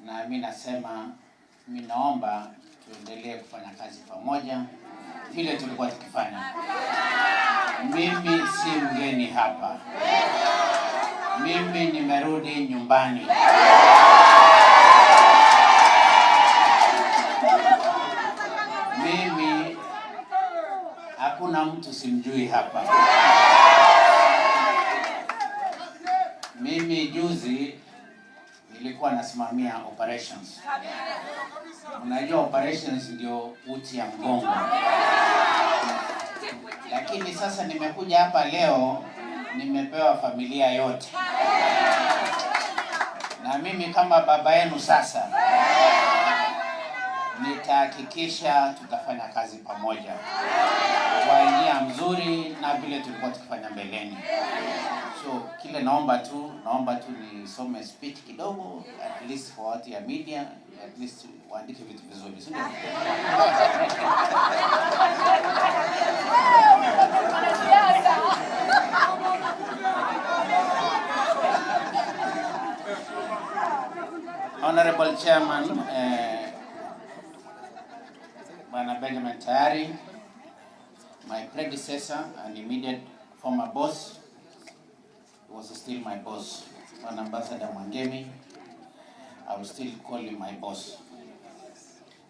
Na mi nasema, mi naomba tuendelee kufanya kazi pamoja vile tulikuwa tukifanya. Mimi si mgeni hapa, mimi nimerudi nyumbani. Mimi hakuna mtu simjui hapa. Mimi juzi nilikuwa nasimamia operations. Unajua operations ndio uti ya mgongo, lakini sasa nimekuja hapa leo, nimepewa familia yote, na mimi kama baba yenu sasa nitahakikisha tutafanya kazi pamoja kwa njia mzuri na vile tulikuwa tukifanya mbeleni. So kile naomba tu nisome speech kidogo, at least for watu ya media, at least waandike vitu vizuri, si ndio? Honorable Chairman, Bwana Benjamin Tayari, my predecessor and immediate former boss, was still my boss, Bwana Ambassador Mwangemi, I will still call him my boss.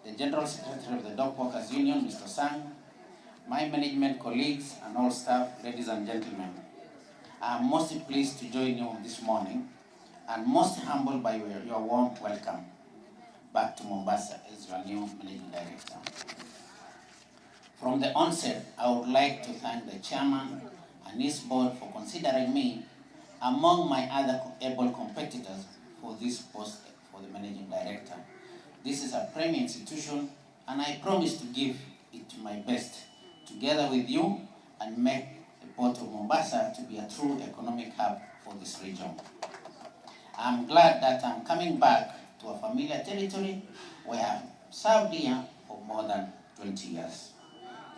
The General Secretary of the Dock Workers Union, Mr. Sang, my management colleagues and all staff, ladies and gentlemen, I am most pleased to join you this morning and most humbled by your warm welcome back to Mombasa as your new managing director. From the onset, I would like to thank the chairman and his board for considering me among my other able competitors for this post for the managing director. This is a premier institution, and I promise to give it my best together with you and make the Port of Mombasa to be a true economic hub for this region. I'm glad that I'm coming back to a familiar territory where I've served here for more than 20 years.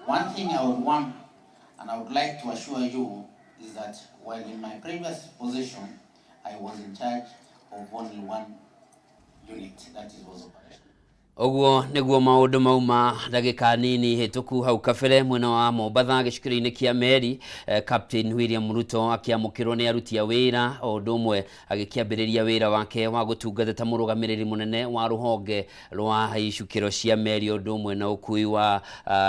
One thing I would want and I would like to assure you is that while in my previous position, I was in charge of only one unit, that is was operation. Ũguo nĩguo maũndũ mauma ndagĩka nini hĩtũku hau kabere mwena wa Mombatha gĩcukĩro-inĩ kĩa meri, Captain William Ruto akĩamũkĩrwo nĩ aruti a wĩra o ũndũ ũmwe agĩkĩambĩrĩria wĩra wake wa gũtungata ta mũrũgamĩrĩri mũnene wa rũhonge rwa icukĩro cia meri o ũndũ ũmwe na ũkui wa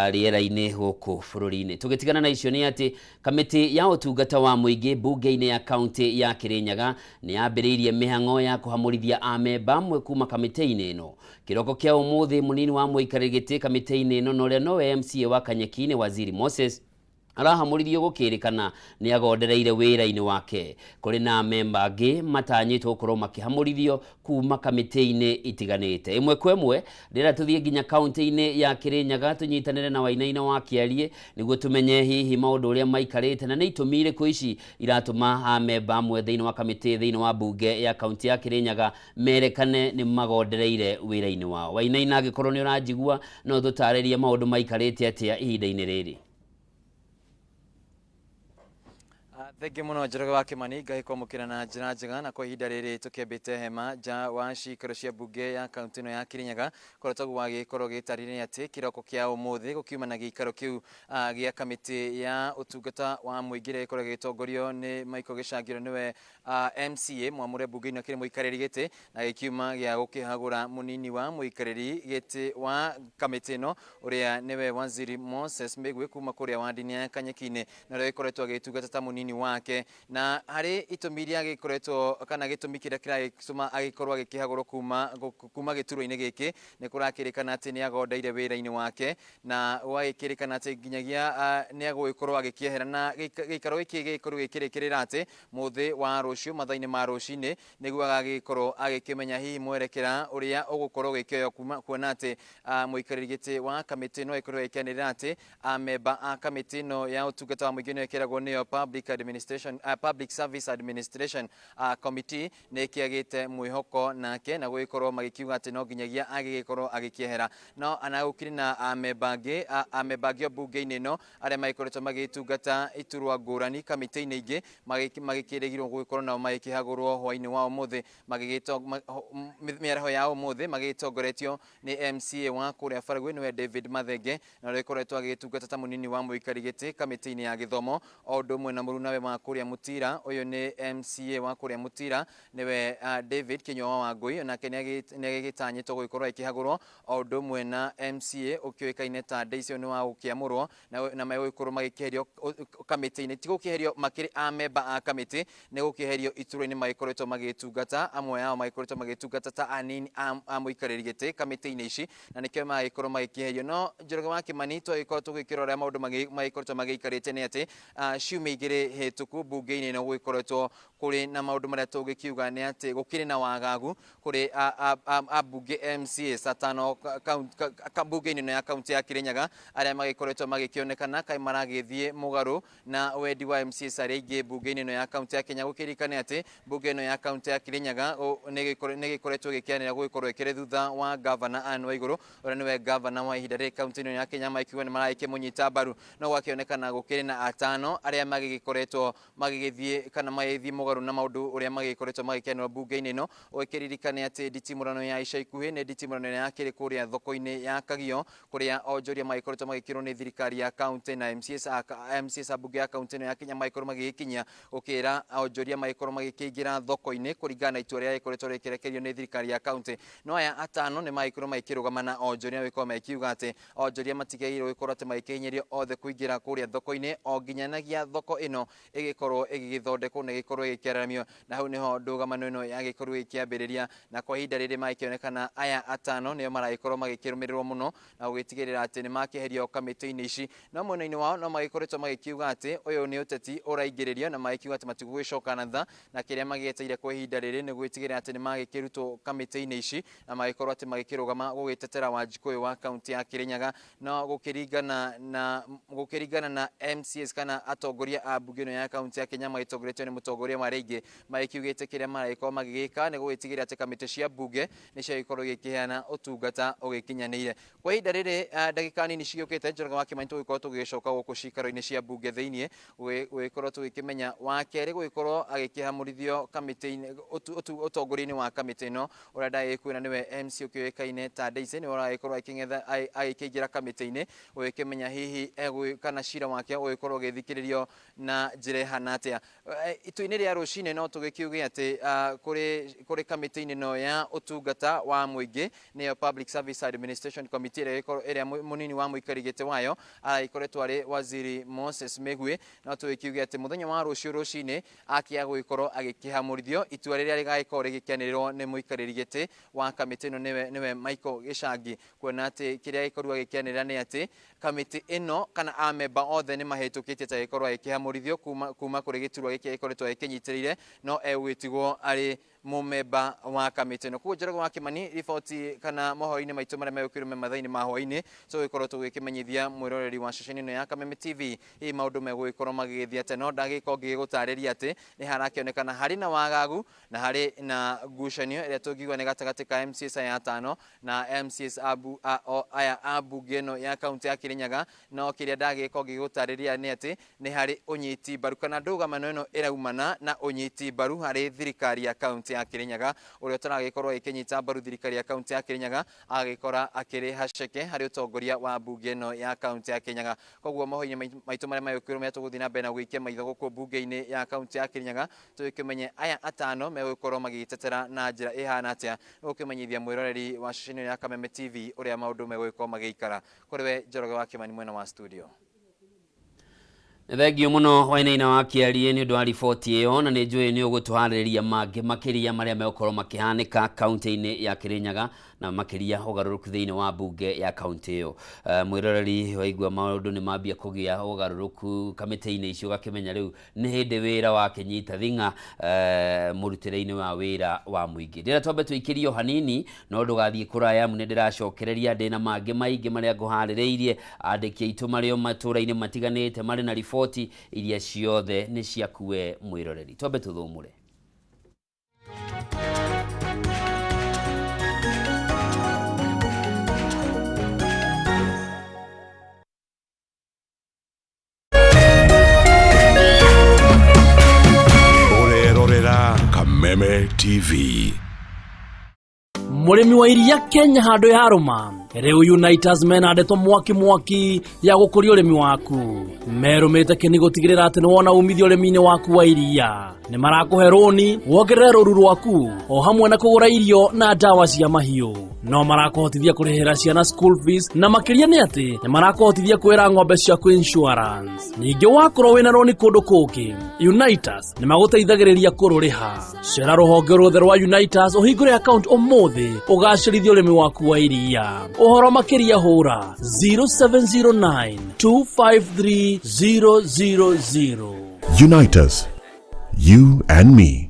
rĩera-inĩ gũkũ bũrũri-inĩ. Tũgĩtigana na icio nĩ atĩ kamĩtĩ ya ũtungata wa mũingĩ mbunge-inĩ ya kaunti ya Kĩrĩnyaga nĩ yambĩrĩirie mĩhang'o ya kũhamũrithia amemba amwe kuma kamĩtĩ-inĩ ĩno. Kĩroko kĩa ũmũthĩ mũnini wa mũikarĩri gĩtĩ kamĩtĩ-inĩ ĩno na ũrĩa nowe MCA wa Kanyeki-inĩ Waziri Moses arahamũrithirio gũkĩrĩkana nĩ agondereire wĩra-inĩ wake. Kũrĩ na amemba angĩ matanyĩtwo gũkorwo makĩhamũrithio kuma kamĩtĩ-inĩ itiganĩte. Ĩmwe kwa ĩmwe ndĩrenda tũthiĩ nginya kaunti-inĩ ya Kĩrĩnyaga tũnyitanĩre na Wainaina wa Kĩariĩ nĩguo tũmenye hihi maũndũ ũrĩa maikarĩte na nĩ itũmi irĩkũ ici iratũma amemba amwe thĩinĩ wa kamĩtĩ thĩinĩ wa mbunge ya kaunti ya Kĩrĩnyaga merekane nĩ magondereire wĩra-inĩ wao. Wainaina, angĩkorwo nĩ ũranjigua, no tũtarĩrie maũndũ maikarĩte atĩa ihinda-inĩ rĩrĩ? Thengiũ mũno, Njoroge wa Kĩmani, ngagĩkwamũkĩra na njĩra njega. Na kwa ihinda rĩrĩ tũkĩambĩte hema nja wa cikaro cia mbunge ya kaunti ĩno ya Kĩrĩnyaga, kũrĩa taguo wagĩkorwo gĩtarĩria atĩ kĩroko kĩa ũmũthĩ gũkiuma na gĩikaro kĩu gĩa kamĩtĩ ya ũtungata wa mũingĩ ĩrĩa ĩkoragwo ĩgĩtongorio nĩ Michael Gĩcangĩro, nĩwe MCA mwamũre mbunge-inĩ akĩrĩ mũikarĩri gĩtĩ, na gĩkiuma gĩa gũkĩhagũra mũnini wa mũikarĩri gĩtĩ wa kamĩtĩ ĩno, ũrĩa nĩwe Waziri Moses Mĩgwi kuma kũrĩa wandi-inĩ ya Kanyeki-inĩ, na ũrĩa gĩkoretwo agĩtungata ta mũnini wake. Na harĩ itũmi iria gĩkoretwo kana gĩtũmi kĩrĩa kĩragĩtũma agĩkorwo agĩkĩhagũrwo kuma gĩturwa-inĩ gĩkĩ, nĩ kũrakĩrĩkana atĩ nĩ agondeire wĩra-inĩ wake, na gwagĩkĩrĩkana atĩ nginyagia nĩ agũgĩkorwo agĩkĩehera. Na gĩikaro gĩkĩ gĩgĩkorwo gĩkĩrĩkĩrĩra atĩ mũthĩ wa rũciũ mathaa-inĩ ma rũcinĩ nĩguo agagĩkorwo agĩkĩmenya hihi mwerekera ũrĩa ũgũkorwo ũgĩkĩoywo, kuma kuona atĩ mũikarĩri gĩtĩ wa kamĩtĩ no ĩkorwo ĩkĩanĩrĩra atĩ amemba a kamĩtĩ ĩno ya ũtungata wa mũingĩ nĩyo ĩkĩragwo nĩyo Public Administration. Administration, Public Service Administration Committee nĩ kĩagĩte mwĩhoko nake na gũgĩkorwo magĩkiuga atĩ no nginyagia agĩgĩkorwo agĩkĩehera. No ana gũkĩrĩ na amemba angĩ, amemba angĩ o mbunge-inĩ ĩno arĩa magĩkoretwo magĩtungata iturwa ngũrani kamĩtĩ-inĩ ingĩ magĩkĩrĩgĩrĩrwo gũgĩkorwo nao magĩkĩhagũrwo hwaĩ-inĩ wa ũmũthĩ, mĩaraho ya ũmũthĩ magĩtongoretio nĩ MCA wa kũrĩa Baragwi nĩwe David Mathenge, na ũrĩa ũkoretwo agĩtungata ta mũnini wa mũikari gĩtĩ kamĩtĩ-inĩ ya gĩthomo, o ũndũ ũmwe na mũrunawe wa kũrĩa Mũtira. Ũyũ nĩ MCA wa kũrĩa Mũtira nĩwe David Kinyua wa Wangũi, nake nĩ agĩtanyĩtwo gũgĩkorwo akĩhagũrwo, o ũndũ ũmwe na MCA ũkĩũĩkaine ta Daisy nĩ wa gũkĩamũrwo na megũgĩkorwo magĩkĩeherio kamĩtĩ-inĩ, ti gũkĩeherio makĩrĩ amemba a kamĩtĩ, nĩ gũkĩeherio iturwa-inĩ magĩkoretwo magĩtungata, amwe ao magĩkoretwo magĩtungata ta anini a mũikarĩri gĩtĩ kamĩtĩ-inĩ ici, na nĩkĩo magĩkorwo magĩkĩeherio. No Njoroge wa Kĩmani, twagĩkorwo tũgĩkĩrora ũrĩa maũndũ magĩkoretwo magĩikarĩte nĩ atĩ ciumia igĩrĩ hĩtũku mbunge-inĩ ĩno gũgĩkoretwo kũrĩ na maũndũ marĩa tũngĩkiuga nĩ atĩ gũkĩrĩ na wagagu kũrĩ ambunge MCAs atano mbunge-inĩ ĩno ya kaunti ya Kirinyaga, arĩa magĩkoretwo magĩkĩonekana kaĩ maragĩthiĩ mũgarũ na wendi wa MCAs arĩa aingĩ mbunge-inĩ ĩno ya kaunti ya Kenya. Gũkĩririkane atĩ mbunge ĩno ya kaunti ya Kirinyaga nĩ ĩgĩkoretwo ĩgĩkĩanĩra gũgĩkorwo ĩkĩrĩ thutha wa gavana Anne Waigũrũ, ũrĩa nĩwe gavana wa ihinda rĩrĩ kaunti ĩno ya Kenya, makiuga nĩ maragĩkĩmũnyita mbaru. No gwakĩonekana gũkĩrĩ na atano arĩa magĩgĩkoretwo magĩgĩthiĩ kana magĩthiĩ mũgarũ na maũndũ ũrĩa magĩkoretwo magĩkĩanĩrwo mbunge-inĩ ĩno. Ũgĩkĩririkane atĩ nditimũrano ya ica ikuhĩ nĩ nditimũrano ĩrĩa yakĩrĩ kũrĩa thoko-inĩ ya Kagio, kũrĩa onjoria magĩkoretwo magĩkĩrwo nĩ thirikari ya kaunti na MCAs a mbunge ya kaunti ĩno ya Kenya magĩkorwo magĩgĩkinyia gũkĩra onjoria magĩkorwo magĩkĩingĩra thoko-inĩ kũringana na itua rĩrĩa rĩkoretwo rĩkĩrekererio nĩ thirikari ya kaunti. No aya atano nĩ magĩkorwo magĩkĩrũgama na onjoria na gũkorwo magĩkiuga atĩ onjoria matigagĩrĩirwo gũkorwo atĩ magĩkĩhinyĩrĩrio othe kũingĩra kũrĩa thoko-inĩ o nginyanagia thoko ĩno ĩgĩkorwo ĩgĩgĩthondekwo na ĩgĩkorwo ĩgĩkĩararamio. Na hau nĩho ndũgamano ĩno yagĩkorwo ĩkĩambĩrĩria, na kwa ihinda rĩrĩ magĩkĩonekana aya atano nĩo maragĩkorwo magĩkĩrũmĩrĩrwo mũno na gũgĩtigĩrĩra atĩ nĩ makĩeherio kamĩtĩ-inĩ ici. No mwena-inĩ wao no magĩkoretwo magĩkiuga atĩ ũyũ nĩ ũteti ũraingĩrĩrio, na magĩkiuga atĩ matigũgĩcoka na thutha, na kĩrĩa magĩeteire kwa ihinda rĩrĩ nĩ gũgĩtigĩrĩra atĩ nĩ magĩkĩrutwo kamĩtĩ-inĩ ici na magĩkorwo atĩ magĩkĩrũgama gũgĩtetera Wanjikũ ũyũ wa kaunti ya Kirinyaga. No gũkĩringana na MCAs kana atongoria a mbunge ĩno ya kaunti ya Kenya magĩtongoretio nĩ mũtongoria wa arĩa aingĩ, magĩkiugĩte kĩrĩa maragĩkorwo magĩgĩka nĩ gũgĩtigĩrĩra atĩ kamĩtĩ cia mbunge nĩ ciagĩkorwo igĩkĩheana ũtungata ũgĩkinyanĩire. Kwa ihinda rĩrĩ, ndagĩka nini cigĩũkĩte, Njoroge wa Kĩmani, tũgĩkorwo tũgĩgĩcoka gũkũ cikaro-inĩ cia mbunge thĩiniĩ gũgĩkorwo tũgĩkĩmenya wa kerĩ gũgĩkorwo agĩkĩhamũrithio kamĩtĩ-inĩ ũtongoria-inĩ wa kamĩtĩ ĩno, ũrĩa ndagĩkwĩra nĩwe MC ũkĩũĩkaine ta Daisy, nĩwe ũragĩkorwo agĩkĩingĩra kamĩtĩ-inĩ gũgĩkĩmenya hihi kana cira wake ũgĩkorwo ũgĩthikĩrĩrio na njĩra ĩhana atĩa. Itua-inĩ rĩa rũcinĩ no tũgĩkiuge atĩ kũrĩ kamĩtĩ-inĩ ĩno ya ũtungata wa mũingĩ, nĩyo Public Service Administration Committee, ĩrĩa mũnini wa mũikari gĩtĩ wayo aragĩkoretwo arĩ Waziri Moses Mĩgwi, no tũgĩkiuge atĩ mũthenya wa rũciũ rũcinĩ akĩaga gũgĩkorwo agĩkĩhamũrithio itua rĩrĩa rĩgagĩkorwo rĩgĩkĩanĩrĩrwo nĩ mũikarĩri gĩtĩ wa kamĩtĩ ĩno nĩwe Michael Gĩcangi, kuona atĩ kĩrĩa gĩkorirwo agĩkĩanĩrĩra nĩ atĩ kamĩtĩ ĩno kana amemba othe nĩ mahĩtũkĩtie ta gĩkorwo agĩkĩhamũrithio kuma kũrĩ gĩturwa gĩkĩ gĩkoretwo agĩkĩnyitĩrĩire, no egũgĩtigwo arĩ mũmemba wa kamĩtĩ ĩno. Koguo Njoroge wa Kĩmani, riboti kana mohoro-inĩ maitũ marĩa megũkĩrwo mathaa-inĩ ma hwaĩ-inĩ, tũgĩkorwo tũgĩkĩmenyithia mwĩroreri wa ceceni ĩno ya Kameme TV hihi maũndũ megũgĩkorwo magĩgĩthiĩ atĩa. No ndagĩkorwo ngĩgĩgũtarĩria atĩ nĩ harakĩonekana harĩ na wagagu na harĩ na ngucanio ĩrĩa tũngiuga nĩ gatagatĩ ka MCAs aya atano na MCAs aya a mbunge ĩno ya kaunti ya Kirinyaga. No kĩrĩa ndagĩkorwo ngĩgũtarĩria nĩ atĩ nĩ harĩ ũnyiti mbaru kana ndũgamano ĩno ĩraumana na ũnyiti mbaru harĩ thirikari ya kaunti ya Kirinyaga, ũrĩa ũtaragĩkorwo agĩkĩnyita mbaru thirikari ya kaunti ya Kirinyaga agagĩkora akĩrĩha ceke harĩ ũtongoria wa mbunge ĩno ya kaunti ya Kirinyaga. Koguo mohoro-inĩ maitũ marĩa megũkĩrwo marĩa tũgũthiĩ na mbere na gũikia maitho gũkũ mbunge-inĩ ya kaunti ya Kirinyaga, tũgĩkĩmenye aya atano megũgĩkorwo magĩgĩtetera na njĩra ĩhana atĩa, gũkĩmenyithia mwĩroreri wa ceceni ĩno ya Kameme TV ũrĩa maũndũ megũgĩkorwo magĩikara. Kũrĩ we Njoroge wa Kĩmani mwena wa studio. Thengio mũno Wainaina wa Kĩarie nĩ ũndũ wa riboti ĩyo, na nĩ njũĩ nĩ ũgũtũharĩrĩria mangĩ makĩria marĩa megũkorwo makĩhanĩka kaunti-inĩ ya Kĩrĩnyaga na makĩria ũgarũrũku thĩinĩ wa mbunge ya kaunti ĩyo. Mwĩroreri, waigua maũndũ nĩ mambia kũgĩa ũgarũrũku kamĩtĩ-inĩ icio, ũgakĩmenya rĩu nĩ hĩndĩ wĩra wakĩnyita thing'a mũrutĩre-inĩ wa wĩra wa mũingĩ. Ndĩrenda twambe tũikĩrie o hanini, no ndũgathiĩ kũraya amu nĩ ndĩracokereria ndĩna mangĩ maingĩ marĩa ngũharĩrĩirie. Andĩki aitũ marĩ o matũũra-inĩ matiganĩte marĩ na riboti. Riboti iria ciothe nĩ ciaku we mwĩroreri. Twambe tũthũmũre. Ũrerorera Kameme TV. Mũrĩmi wa iria Kenya handũ yarũma rĩu Unitas mena ndeto mwaki mwaki ya gũkũria ũrĩmi waku. Merũmĩte kĩni gũtigĩrĩra atĩ nĩwona umithio ũrĩmi-inĩ waku wa iria. Nĩ marakũhe rũni wongerere rũru rwaku o hamwe na kũgũra irio na ndawa cia mahiũ. No marakũhotithia kũrĩhĩra ciana school fees, na makĩria nĩ atĩ nĩ marakũhotithia kwĩra ng'ombe ciaku insurance. Ningĩ wakorwo wĩna rũni kũndũ kũngĩ, Unitas nĩ magũteithagĩrĩria kũrũrĩha. Cera rũhonge ruothe rwa Unitas ũhingũre account ũmũthĩ ũgacĩrithie ũrĩmi waku wa iria. Ũhoro makĩria hũra 0709 253 000. Unite us. You and me.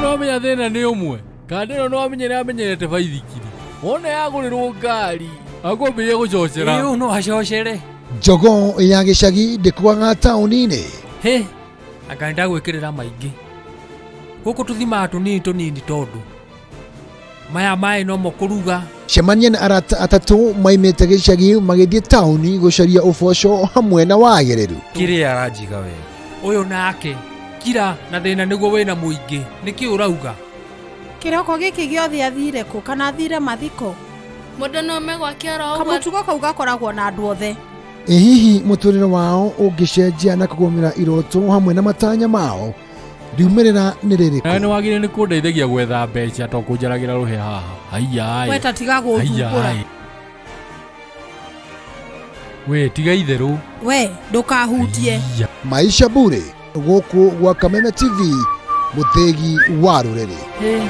No menya thĩna nĩ ũmwe kanda ĩno no amenyere amenyerete baithikiri, wona yagũrĩrwo ngari akwambĩrĩria gũcocera. Ĩĩ, no acocere. Njogoo ya gĩcagi ndĩkuaga taũni-inĩ. Hĩ, anga nĩndagwĩkĩrĩra maingĩ. Gũkũ tũthimaga tũnini tũnini tondũ maya maĩ nomo kũruga. Cemania na arata atatũ maimĩte gĩcagi magĩthiĩ taũni gũcaria ũboco hamwe na wagĩrĩru. Kĩrĩa aranjiga we ũyũ nake kira na thĩna nĩguo wĩna mũingĩ, nĩkĩ ũrauga? Kĩroko gĩkĩ gĩothe athire kũ? Kana athire mathiko? Mũndũ no ome gwake oro ũguo. Kamũtugo kau gakoragwo na andũ othe. Ĩ hihi mũtũrĩre wao ũngĩcenjia na kũgũmĩra iroto hamwe na matanya mao, riumĩrĩra nĩ rĩrĩkũ? Nawe nĩ wagĩrĩire nĩ kũndeithagia gwetha mbeca to kũnjaragĩra rũhĩ haha. Haiya. We ta tiga gũthumbũra. We tiga itherũ. We ndũkahutie. Maisha Bure gũkũ gwa Kameme TV, mũthĩgi wa rũrĩrĩ. Hĩ.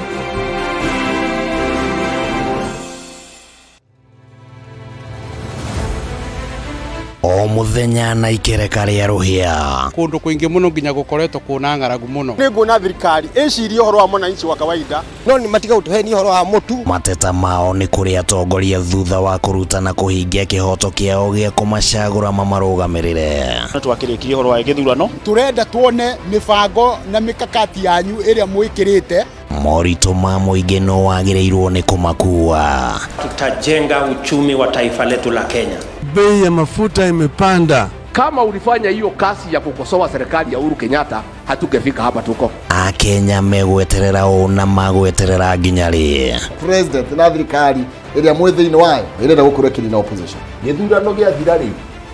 O muthenya na ikereka rĩa rũhĩa. Kũndũ kũingĩ mũno nginya gũkoretwo kũna ng'aragu mũno. Nĩ nguona thirikari ĩcirie ũhoro wa mwananchi wa kawaida, no nĩ matiga gũtũhenia ũhoro wa mũtu. Mateta mao nĩ kũrĩ atongoria thutha wa kũruta na kũhingia kĩhoto kĩao gĩa kũmacagũra mamarũgamĩrĩre. No twakĩrĩkirie ũhoro wa gĩthurano. Tũrenda tuone mĩbango na mĩkakati yanyu ĩrĩa mwĩkĩrĩte. Moritũ ma mũingĩ no wagĩrĩirwo nĩ kũmakua. Tutajenga uchumi wa taifa letu la Kenya. Bei ya mafuta imepanda. Kama ulifanya hiyo kazi ya kukosoa serikali ya Uhuru Kenyatta, hatungefika hapa tuko. Akenya megweterera ũ na magweterera nginya rĩ? President na thirikari ĩrĩa mwĩ thĩinĩ wayo ĩrenda gũkorwo ĩkĩnina opposition. Gĩthurano gĩathira rĩ,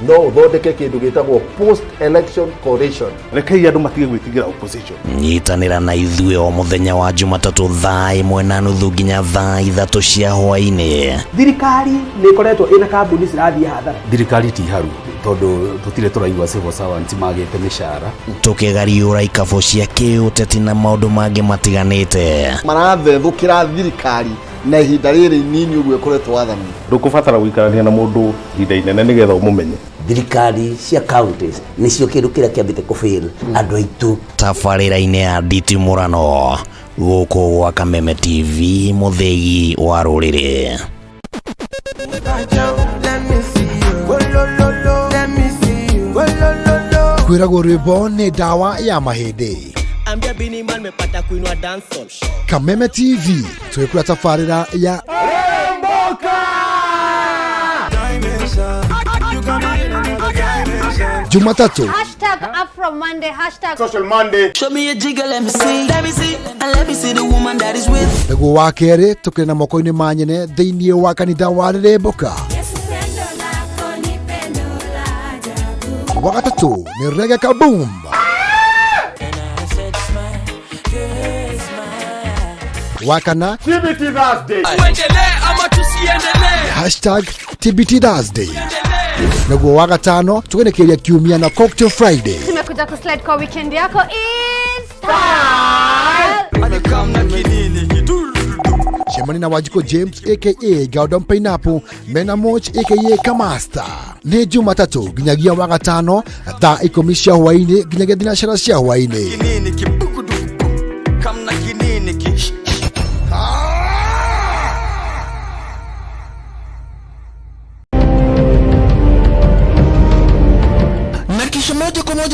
no ũthondeke kĩndũ gĩtagwo post election coalition. Rekei andũ matige gwĩtigĩra opposition. Nyitanĩra na ithuĩ o mũthenya wa Jumatatũ thaa 1:30 nginya thaa 3 cia hwaĩ-inĩ. Thirikari nĩ ĩkoretwo ĩna kambuni cirathiĩ hathara. Thirikari ti haru tondũ tũtirĩ tũraigua civil servants magĩte mĩcara. Tũkĩgariũra ikabũ cia kĩũteti na maũndũ mangĩ matiganĩte. Marathethũkĩra thirikari na ihinda rĩrĩ inini ũguo ĩkoretwo wathani. Ndũkũbatara gũikarania na mũndũ ihinda inene nĩgetha ũmũmenye. Thirikari cia counties nĩcio kĩndũ kĩrĩa kĩambĩte kũfail andũ aitũ. Tabarĩra-inĩ ya nditimũrano gũkũ gwa Kameme TV, mũthĩgi wa rũrĩrĩ. Kwĩragwo rwĩmbo nĩ ndawa ya mahĩndĩ. Ambia Bini Man mepata kuinua dancehall. Kameme TV twĩkũra tabarĩra ya Jumatatũ Hashtag Afro Monday, hashtag Social Monday. Show me a jigger, let me see. Let me see, and let me see the woman that is with. Nĩguo wa kerĩ tũkĩrĩ na moko-inĩ ma nyene thĩinĩ wa kanitha wa Rĩrĩmbũka. Wa gatatũ nĩ Reggae Kaboom. Wa kana TBT Thursday. Tuendelee ama tusiendelee? Hashtag TBT Thursday. Naguo wa gatano tũgerekeria kiumia na Cocktail Friday. Tumekuja kuslide kwa weekend yako is style. Cemania na Wanjikũ James aka Gordon Pineapple mena Moch aka Kamasta. Nĩ Jumatatũ nginyagia wa gatano thaa 10 cia hwaĩ-inĩ nginyagia thinacara cia hwaĩ-inĩ.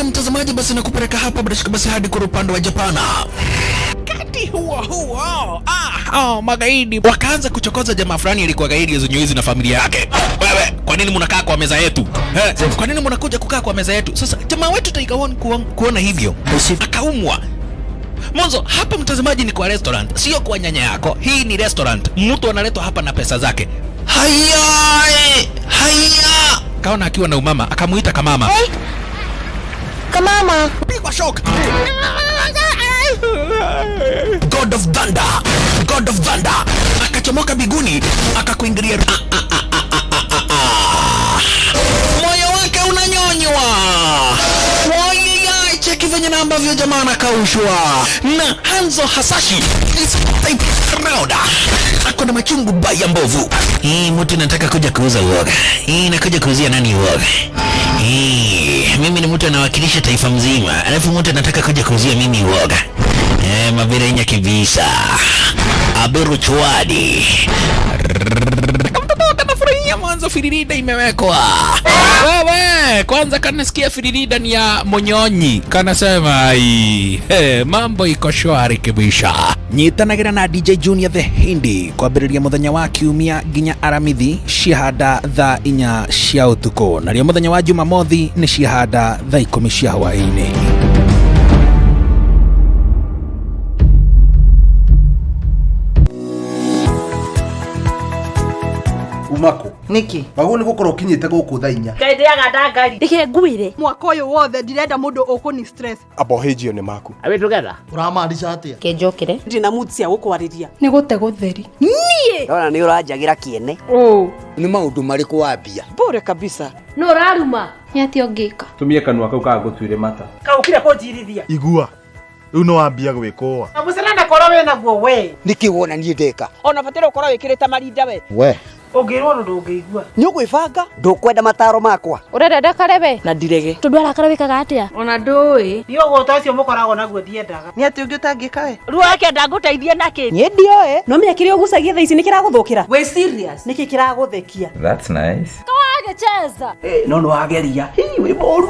Mtazamaji, basi nakupeleka hapa bila shaka basi hadi kwa upande wa Japana. Wakati huo huo, magaidi wakaanza kuchokoza jamaa fulani alikuwa gaidi ya na familia yake. Wewe, kwa nini mnakaa kwa meza yetu? Kwa nini mnakuja kukaa kwa meza yetu? Sasa jamaa wetu Tiger One kuona hivyo akaumwa. Mwanzo hapa mtazamaji ni kwa restaurant, sio kwa nyanya yako. Hii ni restaurant, mtu analetwa hapa na pesa zake. Haya, haya. Kaona akiwa na umama, akamuita kamama. Hey. Kamama. Pigwa shock. God of Thunder, God of Thunder akachomoka biguni akakuingilia. Moyo wake unanyonywa. Cheki venye na ambavyo jamaa anakaushwa na Hanzo Hasashi is type round. Ako na machungu baya mbovu. Hii mtu nataka kuja kuuza uoga. Hii nakuja kuuzia nani uoga? Hii mimi ni mtu anawakilisha taifa mzima, alafu mtu anataka kuja kuuzia mimi uoga. Mabirenya kibisa. Aberu chwadi. Kanafurahia mwanzo firirida imewekwa. Wewe kwanza kanasikia firirida ni ya monyonyi. Kanasema ai, mambo iko shwari kibisha. Nyitanagira na DJ Junior the Hindi kwambĩrĩria mũthenya wa kiumia nginya Aramithi ciahanda thaa 4 cia ũtukũ, narĩo mũthenya wa Jumamothi nĩ ciahanda thaa 10 cia hwaĩ-inĩ. Umako niki waguo ni gukorwo kinyite guku thaa 4 ngai ndiaga ndangari ndike ngwire mwaka uyu wothe ndirenda mundu ukuni stress abohejio ni maku awe together uramaanisha atia kenjokire ndina mood cia gukwariria ni gute gutheri nie ndona ni uranjagira kiene ni maundu mariku wambia bure kabisa no raruma ni atia ungika tumie kanua kau kagutwire mata kaukire kunjirithia igua riu no wambia gwikũa mucena korwo wina guo we niki wona nie ndeka ona batire ukorwo wikirite marinda we we ungirwo ndungĩigua nĩ ũgwĩbanga ndũkwenda mataro makwa ũrenda ndakarebe na ndirege tondũ arakara wĩkaga atĩa ona ndũĩ niĩ ũgũta ũcio mũkoragwo naguo ndiendaga nĩ atĩ ũngĩ ũtangĩka we rĩu akenda ngũteithie nakĩ niĩ ndioĩ no menya kĩrĩa ũgucagia thaa ici nĩ kĩragũthũkĩra wĩ serious nĩkĩ kĩragũthekia That's nice. Kawagĩcheza no nĩ wageria hii wĩ mũru.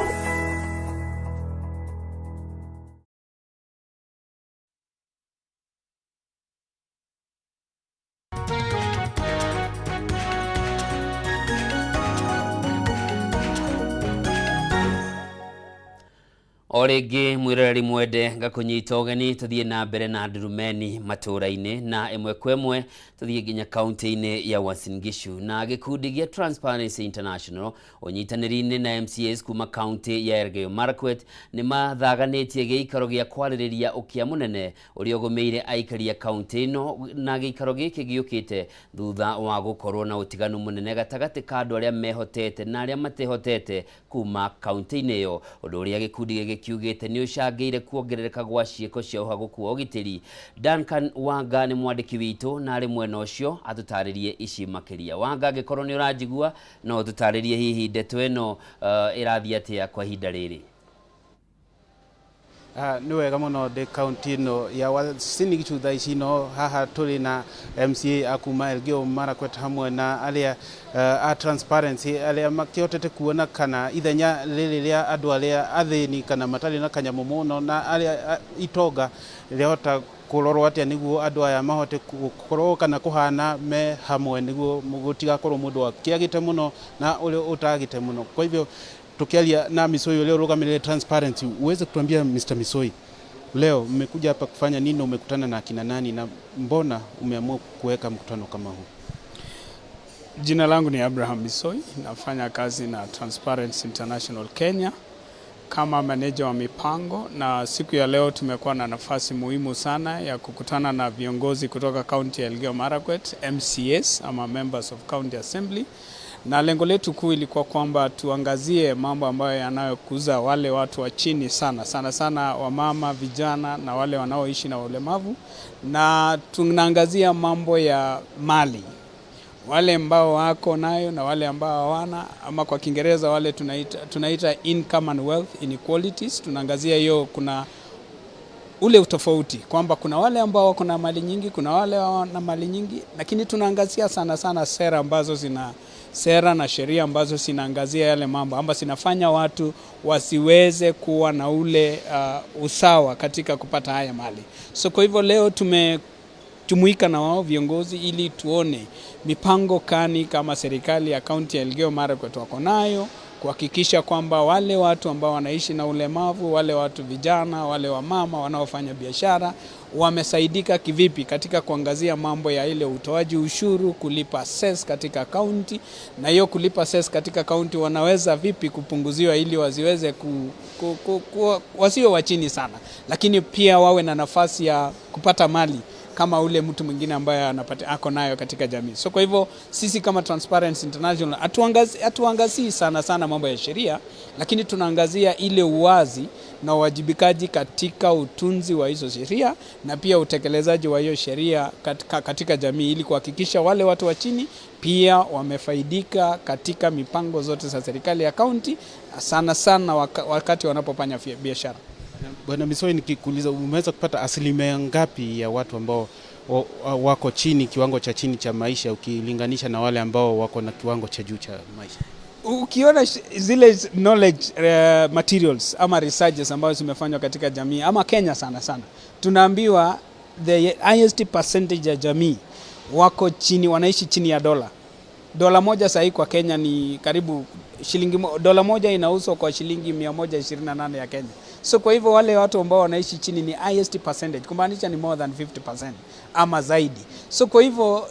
O rĩngĩ mwĩroreri mwende ngakũnyita ũgeni tũthiĩ na mbere na ndurumeni matũũra-inĩ na ĩmwe kwa ĩmwe tũthiĩ nginya kaunti-inĩ ya Uasin Gishu na gĩkundi gĩa Transparency International ũnyitanĩri-inĩ na MCAs kuma kaunti ya Elgeyo Marakwet nĩ mathaganĩtie gĩikaro gĩa kwarĩrĩria ũkĩa mũnene ũrĩa ũgũmĩire aikari a kaunti ĩno na gĩikaro gĩkĩ gĩũkĩte thutha wa gũkorwo na ũtiganu mũnene gatagatĩ ka andũ arĩa mehotete na arĩa matehotete kuma kaunti-inĩ ĩyo ũndũ ũrĩa gĩkundi gĩkĩ kiugĩte nĩ ũcangĩire kuongerereka gwa ciĩko cia ũhagũku wa ũgitĩri. Duncan Wanga nĩ mwandĩki witũ na arĩ mwena ũcio atũtarĩrie ici makĩria. Wanga, angĩkorwo nĩ ũranjigua no ũtũtarĩrie hihi ndeto ĩno ĩrathiĩ atĩa kwa ihinda rĩrĩ? Nĩ wega mũno ndĩ kaunti ĩno ya Uasin Gishu thaa ici no haha tũrĩ na MCA akuma Elgeyo Marakwet hamwe na arĩa a Transparency arĩa makĩhotete kuona kana ithenya rĩrĩ rĩa andũ arĩa athĩni kana matarĩ na kanyamũ mũno na arĩa itonga rĩahota kũrorwo atĩa nĩguo andũ aya mahote gũkorwo kana kũhana me hamwe nĩguo gũtigakorwo mũndũ akĩagĩte mũno na ũrĩa ũtagĩte mũno. Kwa hivyo tukialia na Misoi leo ũrũgamĩrĩire Transparency, uweze kutuambia Mr. Misoi, leo mmekuja hapa kufanya nini? Umekutana na akina nani na mbona umeamua kuweka mkutano kama huu? Jina langu ni Abraham Misoi, nafanya kazi na Transparency International Kenya kama maneja wa mipango, na siku ya leo tumekuwa na nafasi muhimu sana ya kukutana na viongozi kutoka kaunti ya Elgeyo Marakwet, MCAs ama Members of County Assembly, na lengo letu kuu ilikuwa kwamba tuangazie mambo ambayo yanayokuza wale watu wa chini sana sana sana, wamama, vijana na wale wanaoishi na ulemavu, na tunaangazia mambo ya mali, wale ambao wako nayo na wale ambao hawana, ama kwa Kiingereza wale tunaita income and wealth inequalities. Tunaangazia hiyo, kuna ule utofauti kwamba kuna wale ambao wako na mali nyingi, kuna wale hawana mali nyingi, lakini tunaangazia sana sana sera ambazo sera na sheria ambazo zinaangazia yale mambo ambazo zinafanya watu wasiweze kuwa na ule usawa katika kupata haya mali. So kwa hivyo leo tumejumuika na wao viongozi ili tuone mipango kani kama serikali ya kaunti ya Elgeyo Marakwet wako nayo kuhakikisha kwamba wale watu ambao wanaishi na ulemavu, wale watu vijana, wale wamama wanaofanya biashara wamesaidika kivipi katika kuangazia mambo ya ile utoaji ushuru, kulipa cess katika kaunti, na hiyo kulipa cess katika kaunti wanaweza vipi kupunguziwa ili wasiweze wasiwe wa chini sana, lakini pia wawe na nafasi ya kupata mali kama ule mtu mwingine ambaye anapata ako nayo katika jamii. So kwa hivyo sisi kama Transparency International hatuangazii sana sana mambo ya sheria, lakini tunaangazia ile uwazi na uwajibikaji katika utunzi wa hizo sheria na pia utekelezaji wa hiyo sheria katika jamii ili kuhakikisha wale watu wa chini pia wamefaidika katika mipango zote za serikali ya kaunti, sana sana wakati wanapofanya biashara. Bwana Misoi, nikikuuliza umeweza kupata asilimia ngapi ya watu ambao wako chini, kiwango cha chini cha maisha ukilinganisha na wale ambao wako na kiwango cha juu cha maisha? Ukiona zile knowledge materials ama researches ambazo zimefanywa katika jamii ama Kenya sana sana, tunaambiwa the highest percentage ya jamii wako chini, wanaishi chini ya dola. Dola moja sahi kwa Kenya ni karibu shilingi, dola moja inauzwa kwa shilingi 128 ya Kenya. So kwa hivyo wale watu ambao wanaishi chini ni highest percentage, kumaanisha ni more than 50% ama zaidi. So kwa hivyo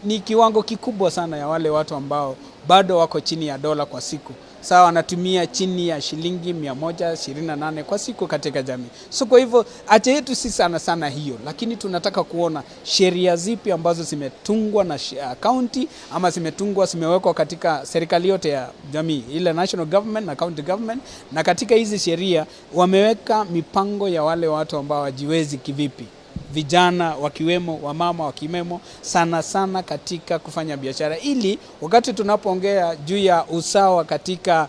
ni kiwango kikubwa sana ya wale watu ambao bado wako chini ya dola kwa siku. Sawa, wanatumia chini ya shilingi 128 kwa siku katika jamii. So kwa hivyo haja yetu si sana sana hiyo, lakini tunataka kuona sheria zipi ambazo zimetungwa na county ama zimetungwa, zimewekwa katika serikali yote ya jamii, ile national government na county government, na katika hizi sheria wameweka mipango ya wale watu ambao hawajiwezi kivipi, vijana wakiwemo, wamama wakiwemo, sana sana katika kufanya biashara, ili wakati tunapoongea juu ya usawa katika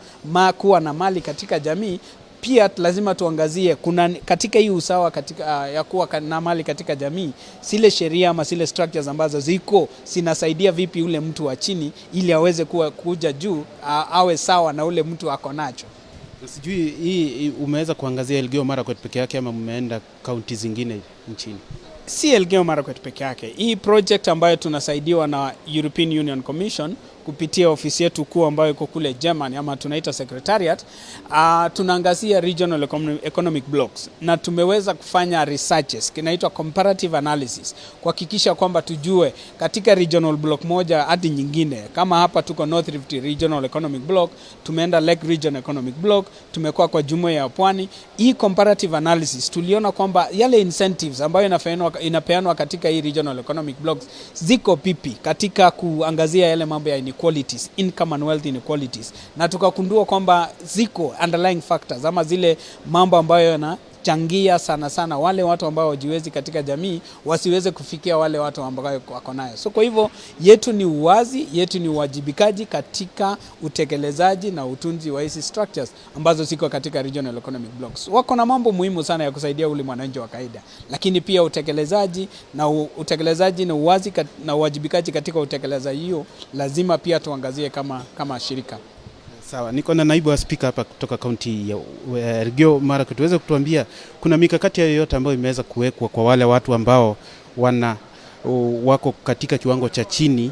kuwa na mali katika jamii, pia lazima tuangazie kuna katika hii usawa katika, ya kuwa na mali katika jamii, zile sheria ama zile structures ambazo ziko zinasaidia vipi ule mtu wa chini ili aweze kuja juu, awe sawa na ule mtu ako nacho. Na sijui hii umeweza kuangazia Elgeyo Marakwet peke yake ama mmeenda kaunti zingine nchini? Si Elgeyo Marakwet peke yake. Hii project ambayo tunasaidiwa na European Union Commission kupitia ofisi yetu kuu ambayo iko kule Germany ama tunaita secretariat, tunaangazia regional economic blocks na tumeweza kufanya researches kinaitwa comparative analysis kuhakikisha kwamba tujue katika regional block moja hadi nyingine. Kama hapa tuko North Rift Regional Economic Block, tumeenda Lake Region Economic Block, tumekuwa kwa jumuiya ya Pwani. Hii comparative analysis tuliona kwamba yale incentives ambayo inapeanwa katika hii regional economic blocks ziko vipi katika kuangazia yale mambo ya inequalities, income and wealth inequalities, na tukagundua kwamba ziko underlying factors ama zile mambo ambayo yanachangia sana sana wale watu ambao hawajiwezi katika jamii wasiweze kufikia wale watu ambao wako nayo. So kwa hivyo yetu ni uwazi, yetu ni uwajibikaji katika utekelezaji na utunzi wa hizi structures ambazo ziko katika regional economic blocks. Wako na mambo muhimu sana ya kusaidia ule mwananchi wa kawaida, lakini pia utekelezaji na uwazi na uwajibikaji katika utekelezaji hiyo lazima pia tuangazie kama shirika. Sawa, niko na naibu wa spika hapa kutoka kaunti ya Elgeyo Marakwet. Tuweze kutuambia kuna mikakati yoyote ambayo imeweza kuwekwa kwa wale watu ambao wako katika kiwango cha chini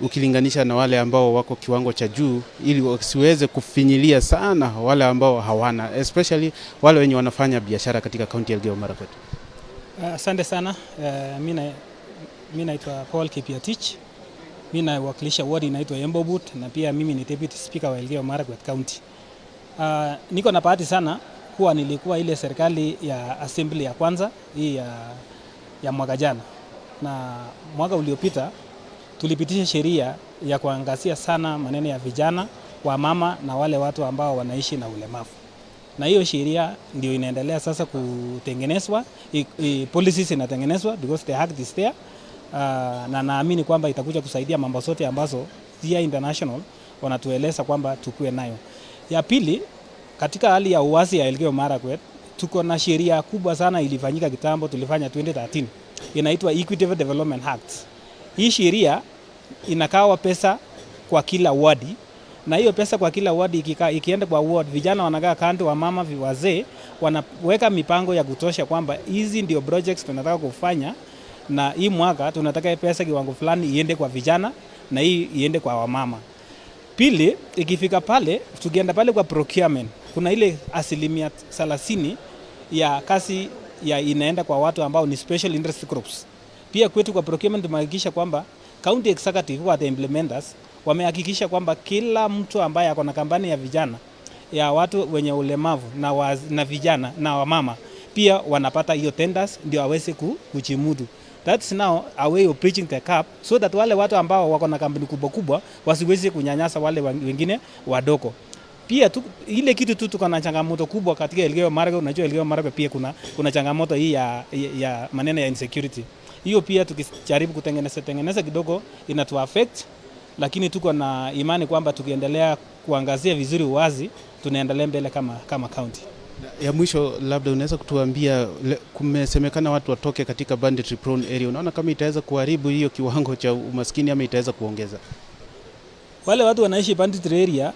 ukilinganisha na wale ambao wako kiwango cha juu, ili wasiweze kufinyilia sana wale ambao hawana, especially wale wenye wanafanya biashara katika kaunti ya Elgeyo Marakwet? Asante sana. Mi naitwa Paul Kipiatich. Mi nawakilisha ward inaitwa Embobut na pia mimi ni deputy speaker wa Elgeyo Marakwet County. Niko na bahati sana kuwa nilikuwa ile serikali ya assembly ya kwanza hii ya mwaka jana, na mwaka uliopita tulipitisha sheria ya kuangazia sana maneno ya vijana, wamama na wale watu ambao wanaishi na ulemavu, na hiyo sheria ndio inaendelea sasa kutengenezwa, policies inatengenezwa because the act is there. Na naamini kwamba itakuja kusaidia mambo zote ambazo TI International wanatueleza kwamba tukue nayo. Ya pili, katika hali ya uwazi ya Elgeyo Marakwet tuko na sheria kubwa sana ilifanyika kitambo, tulifanya 2013, inaitwa Equitable Development Act. Hii sheria inagawa pesa kwa kila wadi, na hiyo pesa kwa kila wadi ikienda kwa ward, vijana wanakaa kando, wamama, wazee wanaweka mipango ya kutosha kwamba hizi ndio projects tunataka kufanya, na hii mwaka tunataka pesa kiwango fulani iende kwa vijana na hii iende kwa wamama. Pili, ikifika pale, tukienda pale kwa procurement, kuna ile 30% ya kazi ya inaenda kwa watu ambao ni special interest groups. Pia kwetu kwa procurement tumehakikisha kwamba county executive wa the implementers wamehakikisha kwamba kila mtu ambaye ako na kampani ya vijana, ya watu wenye ulemavu na vijana na wamama pia wanapata hiyo tenders ndio aweze kujimudu. That's now a way of bridging the gap so that wale watu ambao wako na kampuni kubwa kubwa wasiweze kunyanyasa wale wengine wadogo. Pia ile kitu tu tuko na changamoto kubwa katika Elgeyo Marakwet. Unajua Elgeyo Marakwet pia kuna changamoto hii ya maneno ya insecurity. Hiyo pia tukijaribu kutengeneza kidogo inatu affect, lakini tuko na imani kwamba tukiendelea kuangazia vizuri uwazi tunaendelea mbele kama county. Ya mwisho, labda unaweza kutuambia, kumesemekana watu watoke katika banditry prone area. Unaona kama itaweza kuharibu hiyo kiwango cha umaskini ama itaweza kuongeza? Wale watu wanaishi banditry area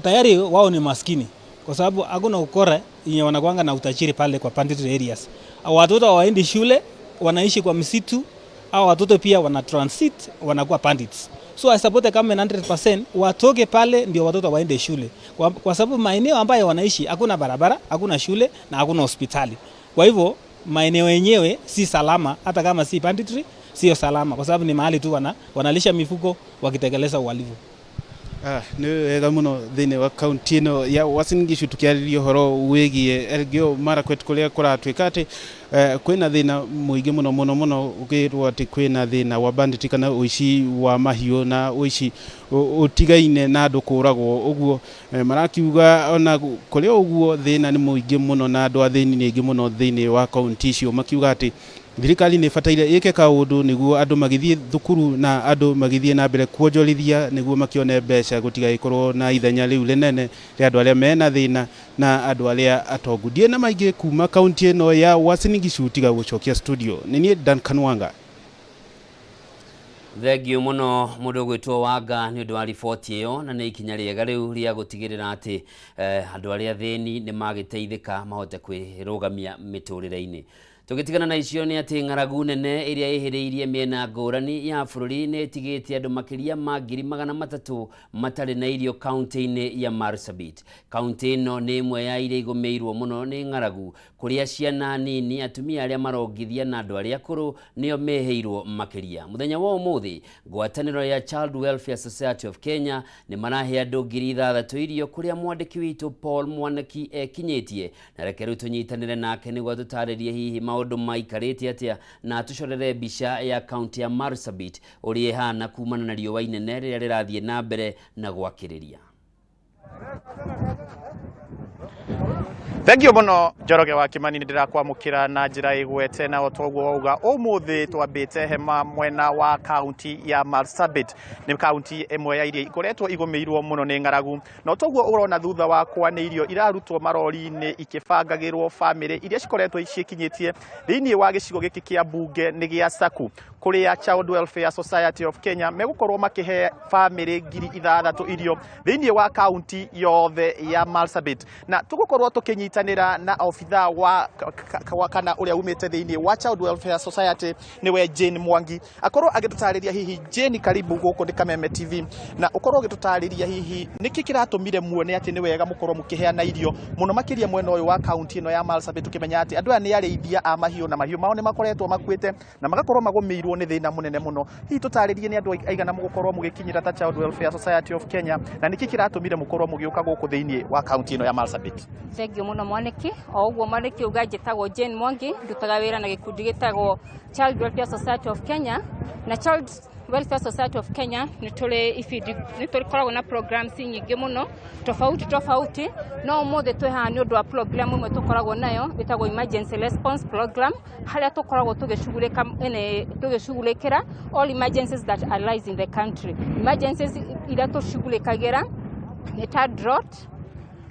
tayari wao ni maskini, kwa sababu hakuna ukora yenye wanakuanga na utajiri pale kwa banditry areas. Watoto hawaendi shule, wanaishi kwa msitu, au watoto pia wana transit wanakuwa bandits. So I support the government 100% watoke pale ndio watoto waende shule. Kwa sababu maeneo ambayo wanaishi hakuna barabara, hakuna shule na hakuna hospitali. Kwa hivyo maeneo yenyewe si salama, hata kama si banditry sio salama, kwa sababu ni mahali tu wanalisha mifugo wakitekeleza uhalifu. Nĩ wega mũno. Thĩinĩ wa kaunti ĩno ya Uasin Gishu tũkĩarĩria ũhoro wĩgiĩ Elgeyo Marakwet kũrĩa kũratuĩka atĩ kwĩna thĩna mũingĩ mũno mũno mũno, ũkĩrwo atĩ kwĩna thĩna wa bandit kana ũici wa mahiũ na ũici ũtigaine na andũ kũragwo ũguo. Marakiuga ona kũrĩ ũguo thĩna nĩ mũingĩ mũno na andũ athĩni nĩ aingĩ mũno thĩinĩ wa kaunti icio, makiuga atĩ thirikari nĩ ĩbataire ĩke kaũndũ nĩguo andũ magĩthiĩ thukuru na andũ magĩthiĩ na mbere kuonjorithia nĩguo makĩone mbeca, gũtigagĩkorwo na ithenya rĩu rĩnene rĩa andũ arĩa mena thĩna na andũ arĩa atongu. Ndiĩ na maingĩ kuma kaunti ĩno ya Uasin Gishu, tiga gũcokia studio. Nĩ niĩ Duncan Wanga. Thengiũ mũno mũndũ ũgwĩtwo Wanga nĩ ũndũ wa riboti ĩyo, na nĩ ikinya rĩega rĩu rĩa gũtigĩrĩra atĩ andũ arĩa athĩni nĩ magĩteithĩka mahote kwĩrũgamia mĩtũrĩre-inĩ. Tũgĩtigana na icio nĩ atĩ ng'aragu nene ĩrĩa ĩhĩrĩirie mĩena ngũrani ya bũrũri nĩ ĩtigĩte andũ makĩria ma 300,000 matarĩ na irio kaunti-inĩ ya Marsabit. Kaunti ĩno nĩ ĩmwe ya iria igũmĩirwo mũno nĩ ng'aragu, kũrĩa ciana nini, atumia arĩa marongithia na andũ arĩa akũrũ nĩo mehĩirwo makĩria. Mũthenya wa ũmũthĩ, ngwatanĩro ya Child Welfare Society of Kenya nĩ marahe andũ 6,000 irio, kũrĩa mwandĩki witũ Paul Mwanaki ekinyĩtie, na reke rĩu tũnyitanĩre nake nĩguo tũtarĩrie hihi maũndũ maikarĩte atĩa na tũcorere mbica ya kaunti ya Marsabit ũrĩa ĩhana kumana na riũa inene rĩrĩa rĩrathiĩ na mbere na gwakĩrĩria. Thengiũ mũno Njoroge wa Kimani, nĩ ndĩrakwamũkĩra na njĩra ĩgwete, na o toguo wauga ũmũthĩ twambĩte hema mwena wa kaunti ya Marsabit. Nĩ kaunti ĩmwe ya iria ikoretwo igũmĩirwo mũno nĩ ng'aragu, na toguo ũrona thutha wakwa nĩ irio irarutwo marori-inĩ ikĩbangagĩrwo bamĩrĩ iria cikoretwo ciĩkinyĩtie thĩinĩ wa gĩcigo gĩkĩ kĩa mbunge nĩ gĩa Saku, kũrĩa Child Welfare Society of Kenya megũkorwo makĩhe bamĩrĩ 6,000 irio thĩinĩ wa kaunti yothe ya Marsabit. Na tũgũkorwo tũkĩnyitanĩra na obithaa wa kana ũrĩa umĩte thĩinĩ wa Child Welfare Society, nĩwe Jane Mwangi, akorwo agĩtũtarĩria hihi. Jane, karibu gũkũ nĩ Kameme TV, na ũkorwo ũgĩtũtarĩria hihi nĩkĩ kĩratũmire muone atĩ nĩ wega mũkorwo mũkĩheana irio mũno makĩria mwena ũyũ wa kaunti ĩno ya Marsabit, tũkĩmenya atĩ andũ aya nĩ arĩithia a mahiũ na mahiũ mao nĩ makoretwo makuĩte na magakorwo magũmĩirwo nĩ thĩna mũnene mũno. Hihi tũtarĩrie nĩ andũ aigana mũgũkorwo mũgĩkinyĩra ta Child Welfare Society of Kenya, na nĩkĩ kĩratũmire mũkorwo mũgĩũka gũkũ thĩinĩ wa kaunti ĩno ya Marsabit? Thengiũ mũno Mwaniki. O ũguo Mwaniki uga, njĩtagwo Jane Mwangi, ndutaga wĩra na gĩkundi gĩtagwo Child Welfare Society of Kenya. Na Child Welfare Society of Kenya nĩ tũrĩ ibindi, nĩ tũkoragwo na programs nyingĩ mũno tofauti tofauti, no ũmũthĩ twĩ haha nĩ ũndũ wa program ĩmwe tũkoragwo nayo ĩtagwo Emergency Response Program, harĩa tũkoragwo tũgĩcugurĩkĩra all emergencies that arise in the country. Emergencies iria tũcugurĩkagĩra nĩ ta drought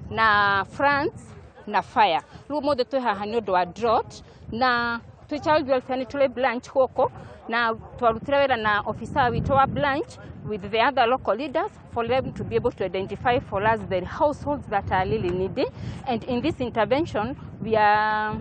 na floods na fire. Rĩu ũmũthĩ twĩ haha nĩ ũndũ wa drought, na twĩ Child Welfare nĩ tũrĩ branch gũkũ Na twarutire wĩra na officer witũ wa branch with the other local leaders for them to be able to identify for us the households that are really needy. And in this intervention we are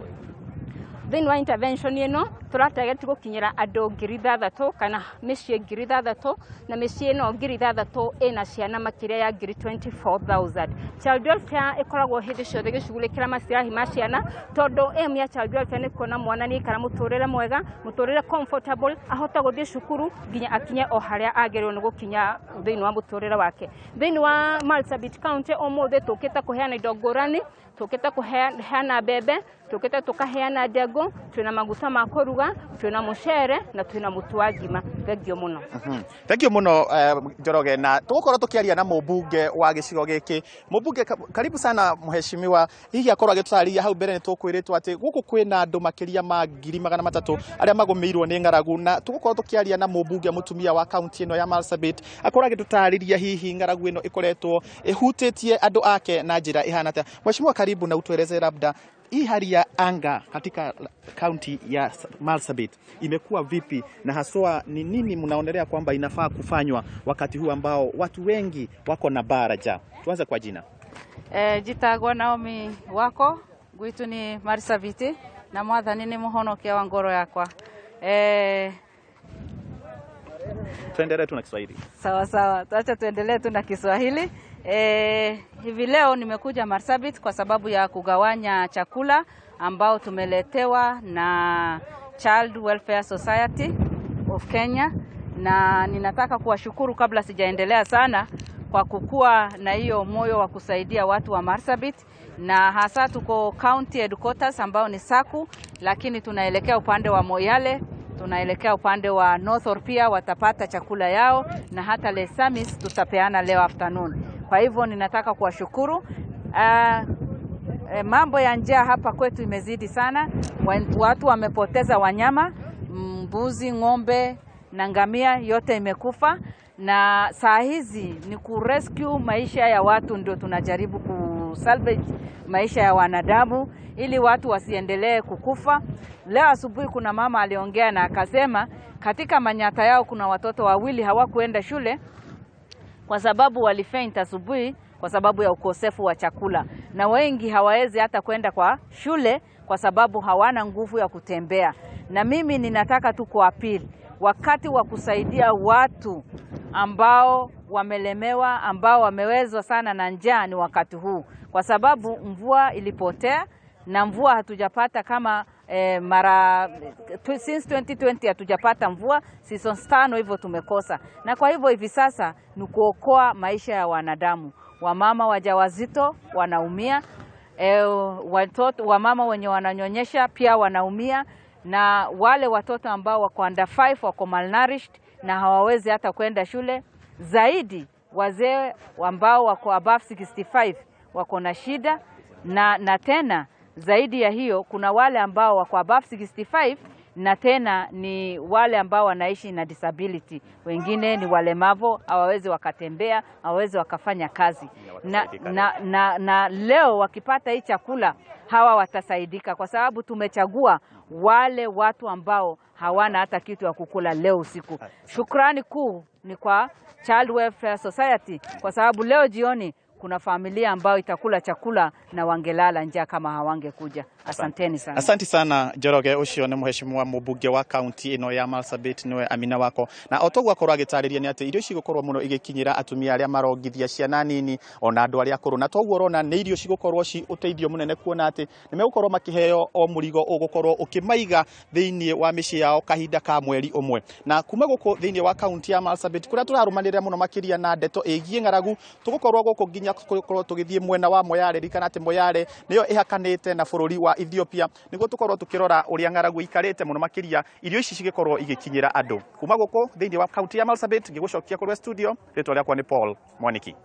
thĩinĩ wa intervention ĩno tũratarget gũkinyĩra andũ 6,000 kana mĩciĩ 6,000, na mĩciĩ ĩno 6,000 ĩna ciana makĩria ya 24,000. Child welfare ĩkoragwo hĩndĩ ciothe ĩgĩcugurĩkĩra maslahi ma ciana, tondũ aim ya child welfare nĩ kuona mwana nĩ aikara mũtũrĩre mwega, mũtũrĩre comfortable, ahota gũthiĩ cukuru nginya akinye o harĩa agĩrĩirwo nĩ gũkinya thĩinĩ wa mũtũrĩre wake. Thĩinĩ wa Marsabit County ũmũthĩ tũkĩte kũheana indo ngũrani, tũkĩte kũheana mbembe, tũkĩte tũkaheana ndengũ, twĩna maguta ma kũruga, twĩna mũcere na twĩna mũtu wa ngima. Thengio mũno. Thengio mũno Njoroge, na tũgũkorwo tũkĩaria na mũmbunge wa gĩcigo gĩkĩ. Mũmbunge, karibu sana mheshimiwa. Hihi akorwo agĩtũtarĩria hau mbere nĩ tũkwĩrĩtwo atĩ gũkũ kwĩna andũ makĩria ma 300,000 arĩa magũmĩirwo nĩ ng'aragu, na tũgũkorwo tũkĩaria na mũmbunge mũtumia wa kaunti ĩno ya Marsabit akorwo agĩtũtarĩria hihi ng'aragu ĩno ĩkoretwo ĩhutĩtie andũ ake na njĩra ĩhana atĩa. Mheshimiwa, karibu na utueleze labda hii hali ya anga katika kaunti ya Marsabit imekuwa vipi, na haswa ni nini mnaonelea kwamba inafaa kufanywa wakati huu ambao watu wengi wako na baraja? Tuanze kwa jina. Jitagwa Naomi Wako, gwitu ni Marsabit na mwathani ni muhonokia wa ngoro yakwa. Tuendelee tu na Kiswahili. Sawa sawa, tuacha tuendelee tu na Kiswahili. Hivi leo nimekuja Marsabit kwa sababu ya kugawanya chakula ambao tumeletewa na Child Welfare Society of Kenya, na ninataka kuwashukuru kabla sijaendelea sana kwa kukua na hiyo moyo wa kusaidia watu wa Marsabit, na hasa tuko county headquarters ambao ni Saku, lakini tunaelekea upande wa Moyale, tunaelekea upande wa North Orpia, watapata chakula yao, na hata Lesamis tutapeana leo afternoon. Kwa hivyo ninataka kuwashukuru. Mambo ya njaa hapa kwetu imezidi sana. Watu wamepoteza wanyama, mbuzi, ng'ombe na ngamia yote imekufa, na saa hizi ni kurescue maisha ya watu, ndio tunajaribu kusalvage maisha ya wanadamu ili watu wasiendelee kukufa. Leo asubuhi kuna mama aliongea na akasema katika manyata yao kuna watoto wawili hawakuenda shule kwa sababu walifaint asubuhi kwa sababu ya ukosefu wa chakula, na wengi hawawezi hata kwenda kwa shule kwa sababu hawana nguvu ya kutembea. Na mimi ninataka tu kuapili, wakati wa kusaidia watu ambao wamelemewa, ambao wamewezwa sana na njaa ni wakati huu, kwa sababu mvua ilipotea na mvua hatujapata kama since 2020 hatujapata mvua, seasons 5 hivyo tumekosa. Na kwa hivyo hivi sasa ni kuokoa maisha ya wanadamu. Wamama wajawazito wanaumia, watoto wamama wenye wananyonyesha pia wanaumia, na wale watoto ambao wako under 5 wako malnourished na hawawezi hata kwenda shule. Zaidi wazee ambao wako above 65 wako na shida, na tena zaidi ya hiyo kuna wale ambao wako above 65 na tena ni wale ambao wanaishi na disability, wengine ni walemavu, hawawezi wakatembea, hawawezi wakafanya kazi. Na leo wakipata hii chakula hawa watasaidika, kwa sababu tumechagua wale watu ambao hawana hata kitu ya kukula leo usiku. Shukrani kuu ni kwa Child Welfare Society, kwa sababu leo jioni kuna familia ambayo itakula chakula na wangelala njaa kama hawangekuja. Asanteni sana. Asante sana Njoroge. Ucio ni mheshimiwa mbunge wa kaunti ino ya Marsabit niwe Amina Wako. Na otoguo akorwo agitariria ni ati irio cigukorwo muno igikinyira atumia aria marongithia ciana nini ona andu aria akuru, na toguo urona ni irio cigukorwo ci uteithio munene kuona ati ni megukorwo makiheo o murigo ugukorwo ukimaiga thiini wa micii yao kahinda ka mweri umwe. Na kuma guku thiini wa kaunti ya Marsabit kuria turarumanirira muno makiria na ndeto igie ng'aragu, tugukorwo guku nginya gukorwo tugithie mwena wa Moyale. Ririkana ati Moyale niyo ihakanite na bururi wa Ethiopia, niguo tukorwo tukirora uria ng'aragu ikarite muno makiria irio ici cigikorwo igikinyira andu kuma guku thiini wa kaunti ya Marsabit. Ngigucokia kuri studio, ritwa riakwa ni Paul Mwaniki.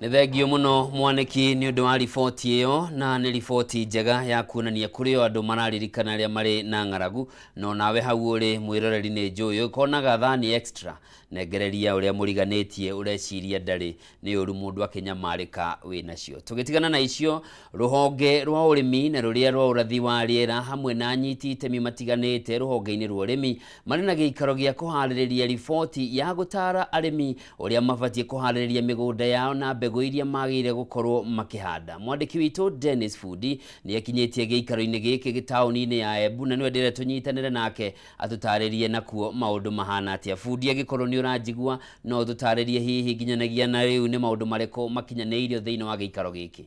Nĩ thengio mũno Mwanĩki nĩ ũndũ wa riboti ĩyo, na nĩ riboti njega ya kuonania kũrĩ o andũ mararirikana arĩa marĩ na ng'aragu. No nawe hau ũrĩ mwĩroreri nĩ njũĩ ũkonaga thani extra nengereria ũrĩa mũriganĩtie ũreciria ndarĩ nĩ ũru mũndũ akĩnyamarĩka wĩnacio. Tũgĩtigana na icio, rũhonge rwa ũrĩmi na rũrĩa rwa ũrathi wa rĩera hamwe na anyiti itemi matiganĩte rũhonge-inĩ rwa ũrĩmi marĩ na gĩikaro gĩa kũharĩrĩria riboti ya gũtara arĩmi ũrĩa mabatiĩ kũharĩrĩria mĩgũnda yao na mbegũ iria magĩrĩire gũkorwo makĩhanda. Mwandĩki witũ Dennis Fundi nĩ akinyĩtie gĩikaro-inĩ gĩkĩ taũni-inĩ ya Embu na nĩwe ndĩrenda tũnyitanĩre nake atũtarĩrie nakuo maũndũ mahana atĩa. Fundi, angĩkorwo nĩ ũranjigua no ũtũtarĩrie hihi nginyanagia na rĩu nĩ maũndũ marĩkũ makinyanĩirio thĩinĩ wa gĩikaro gĩkĩ?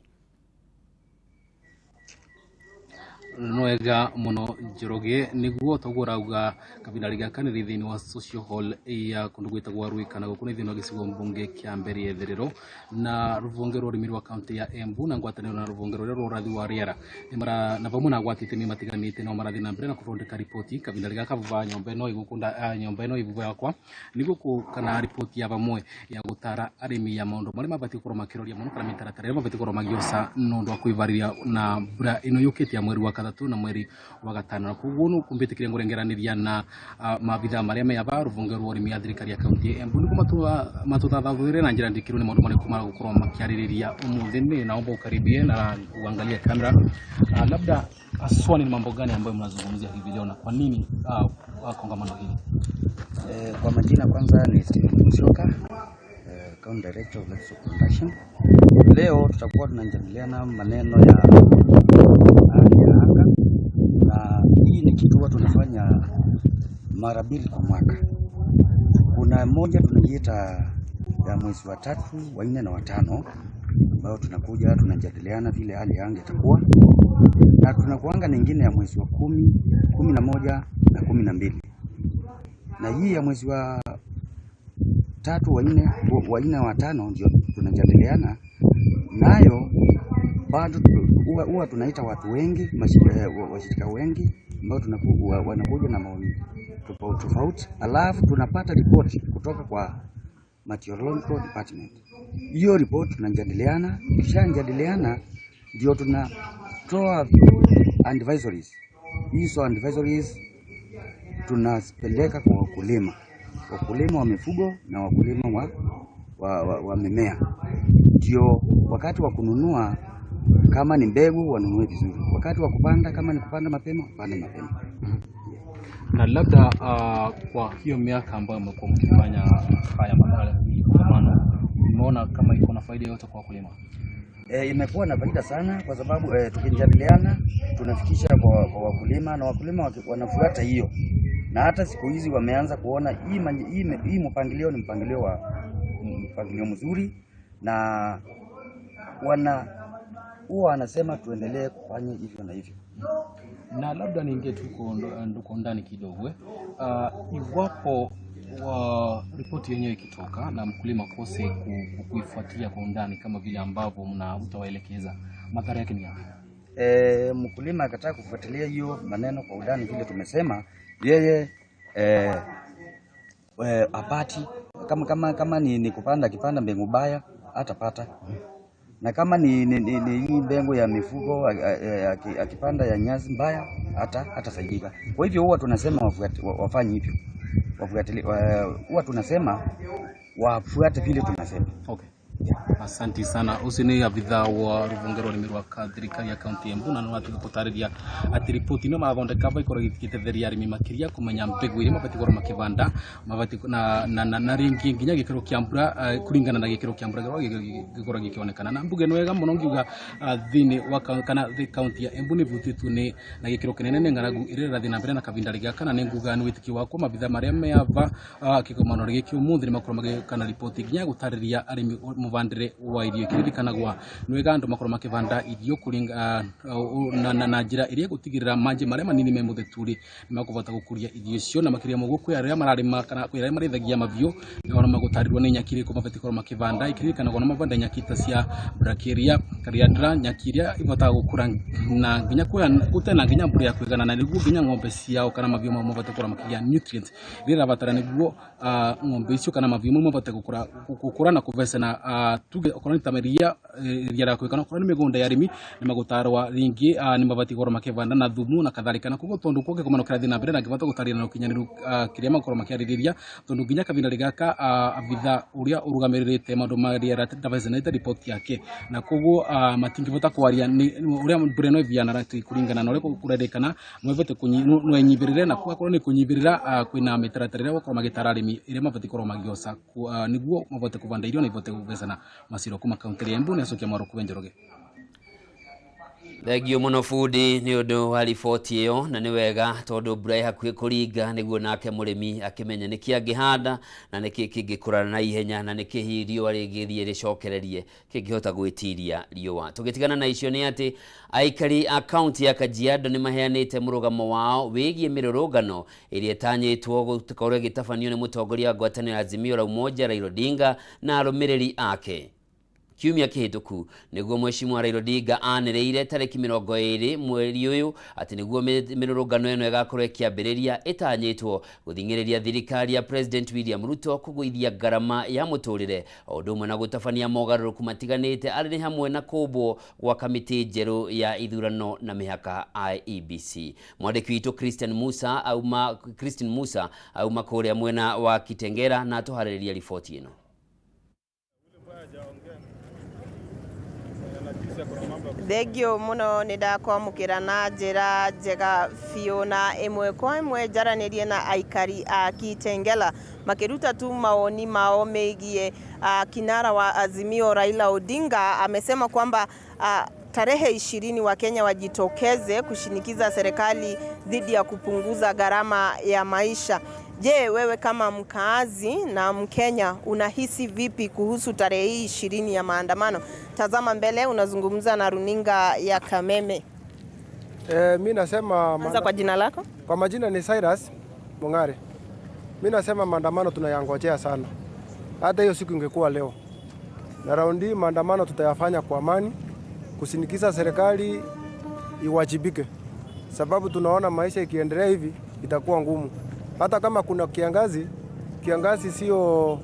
Nwega muno Njoroge, niguo toguo rauga kabinda gaka nĩ thĩinĩ wa social hall ya kundu gwĩtagwo Ruika na gũkũ nĩ thĩinĩ wa gĩcigo mbunge kĩa mbere itherero na rũhonge rwa ũrĩmi rwa kaunti ya Embu na ngwatanĩro na rũhonge rũrĩa rwa ũrathi wa rĩera na vamwe na agwati itemi matiganĩte no marathiĩ na mbere na kũthondeka riboti kabinda gaka vuva nyũmba ĩno ĩgũkũ nyũmba ĩno ĩvuva yakwa nĩguo kana riboti ya vamwe ya gũtara arĩmi ya maũndũ marĩa mabatiĩ gũkorwo makĩroria mũno kana mĩtaratara ĩrĩa mabatiĩ gũkorwo magĩoca na ũndũ wa kwĩvarĩria na mbura ĩno yũkĩte ya mweri wa gatatũ na mweri wa gatano. Na koguo nukumbitikiria ngurengeraniria na maabithaa maria me ava ruvonge rwa urimi ya thirikari ya kaunti ya Embu niguo matuthathathurire na njira ndikiru ni maundu mariku maragukorwo makiaririria umuthi. Ni naomba ukaribie na uangalie kamera. Labda aswani ni mambo gani ambayo mnazungumzia hivi leo na kwa nini kongamano hili? Kwa majina kwanza ni Steven Musyoka, County Director of Livestock Production. Leo tutakuwa tunajadiliana maneno ya hali ya anga, na hii ni kitu huwa tunafanya mara mbili kwa mwaka. Kuna moja tunajiita ya mwezi wa 3, wa 4 na wa 5, ambayo tunakuja tunajadiliana vile hali ya anga itakuwa, na tunakuanga nyingine ya mwezi wa 10, 11 na 12. Na hii ya mwezi wa 3, wa 4, wa 5 ndio tunajadiliana nayo. Bado huwa tunaita watu wengi, washirika wengi ambao wanakuja na maoni tofauti tofauti, alafu tunapata ripoti kutoka kwa Meteorological Department. Hiyo ripoti tunajadiliana, tukishajadiliana ndio tunatoa advisories. Hizo advisories tunazipeleka kwa wakulima, wakulima wa mifugo na wakulima wa mimea, ndio wakati wa kununua kama ni mbegu wanunue vizuri, wakati wa kupanda kama ni kupanda mapema pande mapema. Na labda kwa hiyo miaka ambayo mmekuwa mkifanya haya kongamano, umeona kama iko na faida yote kwa wakulima? Imekuwa na faida sana kwa sababu tukijadiliana tunafikisha kwa wakulima na wakulima wanafuata hiyo, na hata siku hizi wameanza kuona hii mpangilio ni mpangilio mzuri, na huwa wanasema tuendelee kufanya hivyo na hivyo. Na labda niingie tu kwa ndani kidogo, iwapo ripoti yenyewe ikitoka na mkulima kose kuifuatilia kwa undani kama vile ambavyo mtawaelekeza, madhara yake ni yapi? Mkulima akataka kufuatilia hiyo maneno kwa undani vile tumesema, yeye apati kama ni kupanda, akipanda mbegu mbaya atapata. Na kama ni mbegu ya mifugo akipanda ya nyasi mbaya hatasaidika. Kwa hivyo huwa tunasema wafanye hivyo. Huwa tunasema wafuate vile tunasema. Okay. Asante sana. Ucio ni abithaa wa ruvonge rwa urimi rwa thirikari ya kaunti ya Embu na no gutariria ati ripoti ino marathondeka ba ikorwo igitetheria arimi makiria kumenya mbegu iria mabati gukorwo makivanda mabati na ringi nginya gikiro kia mbura kuringana na gikiro kia mbura gikorwo gikionekana. Na mbuge no wega muno ngiuga thiini wa kana kaunti ya Embu ni vutitwo ni na gikiro kinene ni ng'aragu iria irathii na mbere na kavinda gaka, na ni nguga ni witiki wakwa mabithaa maria meava kigomano giki umuthi ni makorwo magikana ripoti nginya gutariria arimi muvandire wa irio ikiririkanagwa ni wega andu makorwo makivanda irio kuringa na njira iria gutigirira manji maria manini me muthituri ni makuvota gukuria irio icio, na makiria muguo kwi aria mararima kana kwi aria marithagia mabiu ona magutarirwo ni nyaki iriko mabati korwo makivanda. Ikiririkanagwa no mavanda nyaki ta cia brachiaria kariandra, nyaki iria ivotaga gukura na nginya gutena nginya mbura ya kuigana, na niguo nginya ng'ombe ciao kana mabiu mao mavote gukorwo makigia nutrients iria irabatara niguo ng'ombe icio kana mabiu mau mavote gukura na kuvecana Tuge okorwo nĩ ta ria ria rĩa kwĩka, okorwo nĩ mĩgũnda ya arĩmi nĩ magũtarwa rĩngĩ nĩ mabatiĩ gũkorwo makĩbanda na thumu na kadhalika. Na koguo tondũ kwa kĩgomano kĩrathiĩ na mbere na ngĩbata gũtarĩria na ũkinyanĩru kĩrĩa makorwo makĩarĩrĩria, tondũ nginya kahinda gaka abitha ũrĩa ũrũgamĩrĩrĩte maũndũ ma rĩera ndabacenete riboti yake, na koguo matingĩbota kwaria nĩ ũrĩa mbura ĩno ĩbiana kũringana na ũrĩa kũrerĩkana no ĩbote no ĩnyibĩrĩre, na akorwo nĩ kũnyibĩrĩra kwĩna mĩtaratara ĩrĩa gũkorwo magĩtara arĩmi ĩrĩa mabatiĩ gũkorwo magĩoca nĩguo mabote kũbanda irio na ibote kũgecana maciro. Kuma kaunti ya Embu nĩ acokia mwaro kuwe Njoroge. Thengio mũno bundi nĩ ũndũ wa riboti ĩyo, na nĩ wega tondũ mbura ĩ hakuhĩ kũringa nĩguo nake mũrĩmi akĩmenye nĩkĩ angĩhanda na nĩkĩ kĩngĩkũra na ihenya na nĩkĩ hihi riũa rĩngĩthiĩ rĩcokererie kĩngĩhota gwĩtiria riũa. Tũgĩtigana na icio nĩ atĩ aikari a kaunti ya Kajiado nĩ maheanĩte mũrũgamo wao wĩgiĩ mĩrũrũngano ĩrĩa ĩtanyĩtwo gũkorwo ĩgĩtabanio nĩ mũtongoria wa ngwatanĩro ya Azimio la Umoja Raila Odinga na arũmĩrĩri ake. Kiumia kĩhĩtũku nĩguo Mheshimiwa Raila Odinga anĩrĩire tarĩki 20 mweri ũyũ atĩ nĩguo mĩrũrũngano ĩno ĩgakorwo ĩkĩambĩrĩria ĩtanyĩtwo gũthing'ĩrĩria thirikari ya President William Ruto kũgũithia ngarama ya mũtũrĩre o ũndũ ũmwe na gũtabania mogarũrũku matiganĩte arĩ nĩ hamwe na kũmbwo gwa kamĩtĩ njerũ ya ithurano na mĩhaka IEBC. Mwandĩki witũ Christian Musa auma kũrĩa mwena wa Kitengera na atũharĩrĩria riboti ĩno. Thengio muno nĩ ndakwamũkĩra na njĩra njega biũ, na ĩmwe kwa ĩmwe njaranĩrie na aikari a Kitengela makĩruta tu maoni mao megiĩ kinara wa Azimio Raila Odinga amesema kwamba tarehe 20 Wakenya wajitokeze kushinikiza serikali dhidi ya kupunguza gharama ya maisha. Je, wewe kama mkaazi na Mkenya unahisi vipi kuhusu tarehe hii 20 ya maandamano? Tazama mbele, unazungumza na runinga ya Kameme. Mi nasema Anza kwa jina lako. Kwa majina ni Cyrus Mongare. Mi nasema maandamano tunayangojea sana, hata hiyo siku ingekuwa leo. Na raundi maandamano tutayafanya kwa amani, kusinikiza serikali iwajibike, sababu tunaona maisha ikiendelea hivi itakuwa ngumu. Hata kama kuna kiangazi, kiangazi sio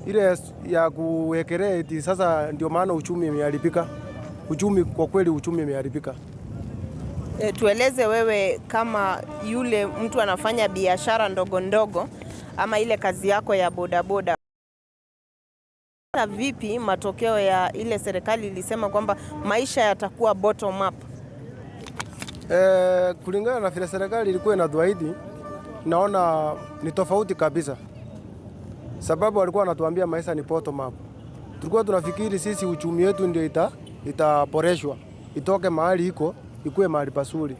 ile ya kuwekelea eti sasa ndio maana uchumi imeharibika. Uchumi kwa kweli, uchumi imeharibika. Tueleze wewe kama yule mtu anafanya biashara ndogo ndogo ama ile kazi yako ya bodaboda, vipi matokeo ya ile serikali ilisema kwamba maisha yatakuwa bottom up? Kulingana na vile serikali ilikuwa inatuahidi, naona ni tofauti kabisa, sababu walikuwa wanatuambia maisha ni bottom up. Tulikuwa tunafikiri sisi uchumi wetu ndio itaboreshwa itoke mahali iko ikuwe mahali pazuri,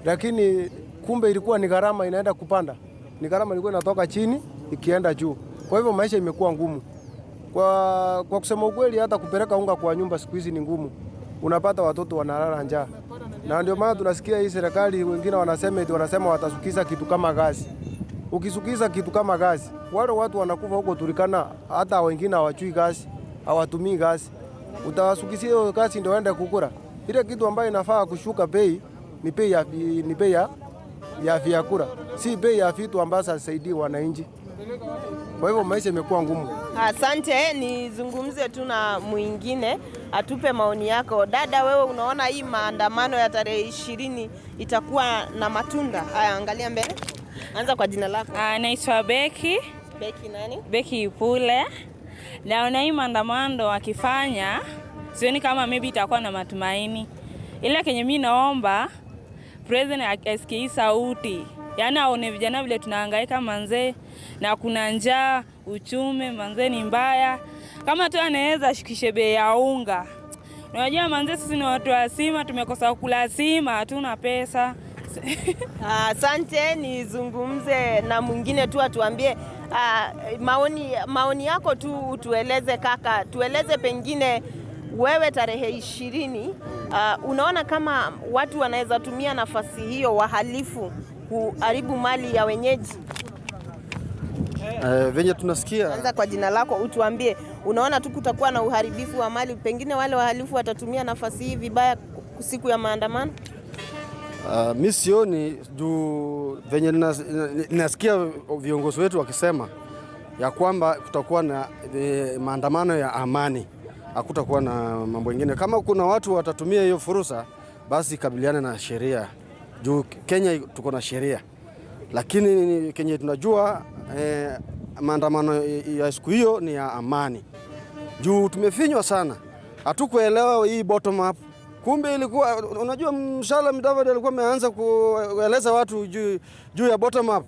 lakini kumbe ilikuwa ni gharama inaenda kupanda, ni gharama ilikuwa inatoka chini ikienda juu. Kwa hivyo maisha imekuwa ngumu. Kwa kusema ukweli, hata kupeleka unga kwa nyumba siku hizi ni ngumu, unapata watoto wanalala njaa, na ndio maana tunasikia hii serikali wengine wanasema eti wanasema watasukiza kitu kama gasi. Ukisukiza kitu kama gasi, wale watu wanakufa huko Turkana, hata wengine hawajui gasi, hawatumii gasi. Utawasukizia hiyo gasi ndio waende kukura. Ile kitu ambayo inafaa kushuka bei ni bei ya vyakula, si bei ya vitu ambazo hazisaidii wananchi. Kwa hivyo maisha imekuwa ngumu. Asante, nizungumze tu na mwingine atupe maoni yako. Dada, wewe unaona hii maandamano ya tarehe 20 itakuwa na matunda? Haya, angalia mbele. Anza kwa jina lako. Naitwa Beki. Beki nani? Beki Ipule. Naona hii maandamano wakifanya, sioni kama maybe itakuwa na matumaini. Ila kenye mimi naomba president asikie sauti. Yaani aone vijana vile tunahangaika manze, na kuna njaa, uchumi manze ni mbaya. Kama tu anaweza ashikishe bei ya unga. Unajua manze sisi ni watu wa sima, tumekosa kula sima, hatuna pesa. Asante, nizungumze na mwingine tu atuambie maoni yako tu, utueleze kaka, tueleze pengine wewe tarehe 20 unaona kama watu wanaweza tumia nafasi hiyo wahalifu kuharibu mali ya wenyeji? Venye tunasikia. Anza kwa jina lako utuambie, unaona tu kutakuwa na uharibifu wa mali, pengine wale wahalifu watatumia nafasi hii vibaya siku ya maandamano? Mi sioni juu venye nasikia viongozi wetu wakisema ya kwamba kutakuwa na maandamano ya amani. Hakutakuwa na mambo ingine. Kama kuna watu watatumia hiyo fursa, basi kabiliane na sheria juu Kenya tuko na sheria, lakini kenye tunajua maandamano ya siku hiyo ni ya amani juu tumefinywa sana, hatukuelewa hii bottom up. Kumbe ilikuwa unajua, Musalia Mudavadi alikuwa ameanza kueleza watu juu ya bottom up,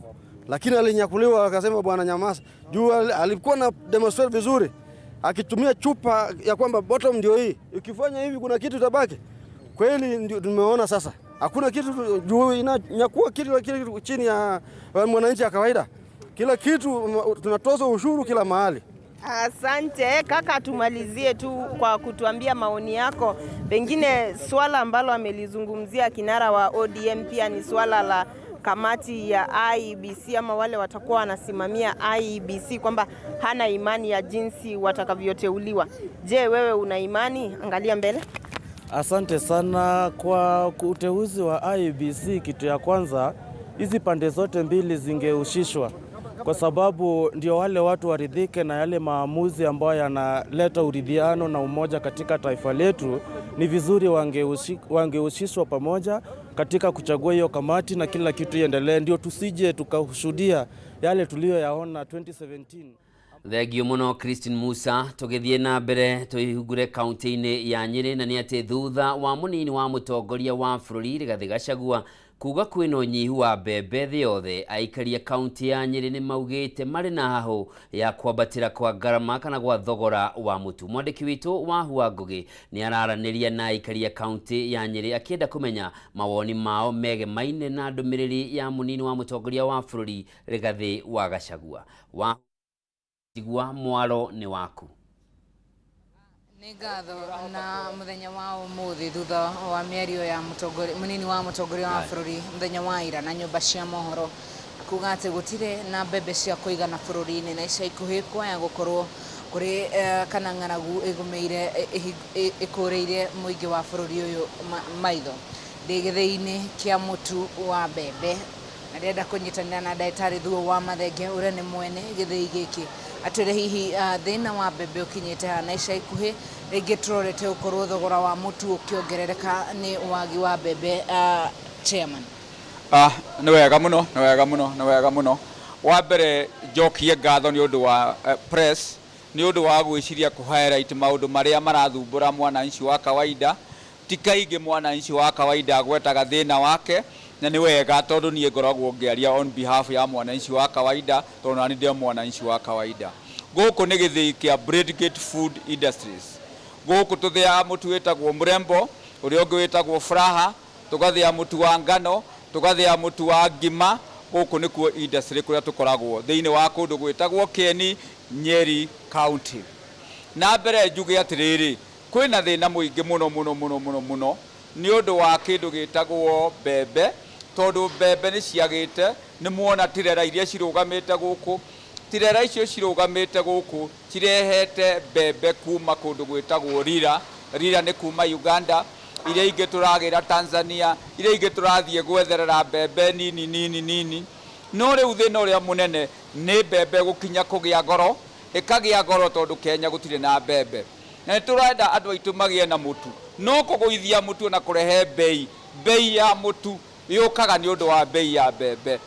lakini alinyakuliwa akasema bwana nyamaza. Juu alikuwa na demonstrate vizuri akitumia chupa ya kwamba bottom ndio hii, ukifanya hivi kuna kitu itabaki. Kweli ndio tumeona sasa, hakuna kitu juu inanyakua kitu kitu chini ya mwananchi ya kawaida. Kila kitu tunatoza ushuru kila mahali. Asante kaka, tumalizie tu kwa kutuambia maoni yako. Pengine swala ambalo amelizungumzia kinara wa ODM pia ni swala la kamati ya IEBC ama wale watakuwa wanasimamia IEBC kwamba hana imani ya jinsi watakavyoteuliwa. Je, wewe una imani? Angalia mbele. Asante sana kwa uteuzi wa IEBC. Kitu ya kwanza, hizi pande zote mbili zingehusishwa, kwa sababu ndio wale watu waridhike na yale maamuzi ambayo yanaleta uridhiano na umoja katika taifa letu. Ni vizuri wangehusishwa pamoja katika kuchagua hiyo kamati na kila kitu iendelee, ndio tusije tukashuhudia yale tuliyoyaona 2017. Thengio muno Christine Musa. Tũgĩthiĩ na mbere tũhingũre kaunti-inĩ ya Nyĩrĩ, na nĩ atĩ thutha wa mũnini wa mũtongoria wa bũrũri Rigathĩ Gachagua kuga kwĩna ũnyihu wa mbembe thĩ yothe, aikari a kaunti ya Nyĩrĩ nĩ maugĩte marĩ na hahũ ya kwambatĩra kwa ngarama kana gwa thogora wa mũtu. Mwandĩki witũ Wahua Ngũgĩ nĩ araranĩria na aikari a kaunti ya Nyĩrĩ akĩenda kũmenya mawoni mao megemaine na ndũmĩrĩri ya mũnini wa mũtongoria wa bũrũri Rigathĩ wa Gachagua. Wa Jigua mwaro nĩ waku. Nĩ ngatho. Na mũthenya wa ũmũthĩ, thutha wa mĩario ya mũtongoria, mũnini wa mũtongoria wa bũrũri mũthenya wa ira na nyũmba cia mohoro, kuga atĩ gũtirĩ na mbembe cia kũigana bũrũri-inĩ na ica ikuhĩ kwaya gũkorwo kũrĩ kana ng'aragu ĩgũmĩire ĩkũrĩire mũingĩ wa bũrũri ũyũ maitho. Ndĩ gĩthĩi-inĩ kĩa mũtu wa mbembe na ndĩrenda kũnyitanĩra na ndagĩtarĩ Thuo wa Mathenge, ũrĩa nĩ mwene gĩthĩi gĩkĩ, atwĩre hihi thĩna wa mbembe ũkinyĩte haha na ica ikuhĩ rĩngĩ tũrorete gũkorwo thogora wa mũtu ũkĩongerereka nĩ wagi wa mbembe. Chairman. Ah, nĩ wega mũno, nĩ wega mũno, nĩ wega mũno. Wa mbere njokie ngatho nĩ ũndũ wa press, nĩ ũndũ wa gwĩciria kũ highlight maũndũ marĩa marathumbũra mwananchi wa kawaida. Ti kaingĩ mwananchi wa kawaida agwetaga thĩna wake, na nĩ wega tondũ niĩ ngoragwo ngĩaria on behalf ya mwananchi wa kawaida, tondũ nani ndĩ mwananchi wa kawaida. Gũkũ nĩ gĩthĩi kĩa Bradgate Food Industries. Gũkũ tũthĩaga mũtu wĩtagwo Mrembo, ũrĩa ũngĩ wĩtagwo Furaha, tũgathĩa mũtu wa ngano, tũgathĩa mũtu wa ngima. Gũkũ nĩkuo industry kũrĩa tũkoragwo thĩinĩ wa kũndũ gwĩtagwo Kieni, Nyeri County. Na mbere njuge atĩrĩrĩ, kwĩna thĩna mũingĩ mũno mũno mũno mũno mũno nĩ ũndũ wa kĩndũ gĩtagwo mbembe, tondũ mbembe nĩ ciagĩte. Nĩ muona tirera iria cirũgamĩte gũkũ, tirera icio cirũgamĩte gũkũ cirehete mbembe kuma kũndũ gwĩtagwo Rira. Rira nĩ kuma Uganda, iria ingĩ tũragĩra Tanzania, iria ingĩ tũrathiĩ gwetherera mbembe nini nini nini. No rĩu thĩna ũrĩa mũnene nĩ mbembe gũkinya kũgĩa goro, ĩkagĩa goro tondũ Kenya gũtirĩ na mbembe, na nĩ tũrenda andũ aitũ magĩe na mũtu. No kũgũithia mũtu na kũrehe bei, bei ya mũtu yũkaga nĩ ũndũ wa bei ya mbembe,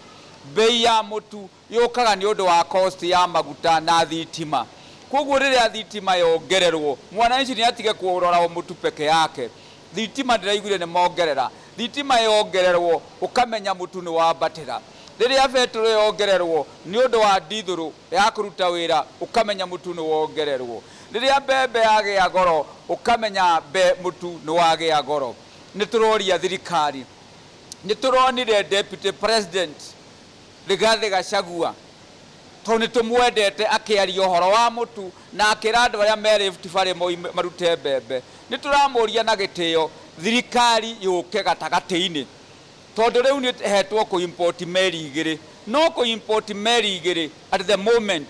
bei ya mũtu yũkaga nĩ ũndũ wa cost ya maguta na thitima. Koguo rĩrĩa thitima yongererwo, mwananchi nĩ atige kũrora o mũtu peke yake. Thitima ndĩraiguire nĩ mongerera, thitima yongererwo ũkamenya mũtu nĩ wambatĩra. Rĩrĩa betũrũ yongererwo nĩ ũndũ wa ndithũrũ ya kũruta wĩra, ũkamenya mũtu nĩ wongererwo. Rĩrĩa mbembe yagĩa goro, ũkamenya mũtu nĩ wagĩa goro. Nĩ tũroria thirikari, nĩ tũronire Deputy President Rigathĩ Gachagua, tondũ nĩ tũmwendete, akĩaria ũhoro wa mũtu na akĩra andũ arĩa me Rift Valley marute mbembe. Nĩ tũramũria na gĩtĩo thirikari yũke gatagatĩ-inĩ, tondũ rĩu nĩ hetwo kũ import meri igĩrĩ, no kũ import meri igĩrĩ at the moment,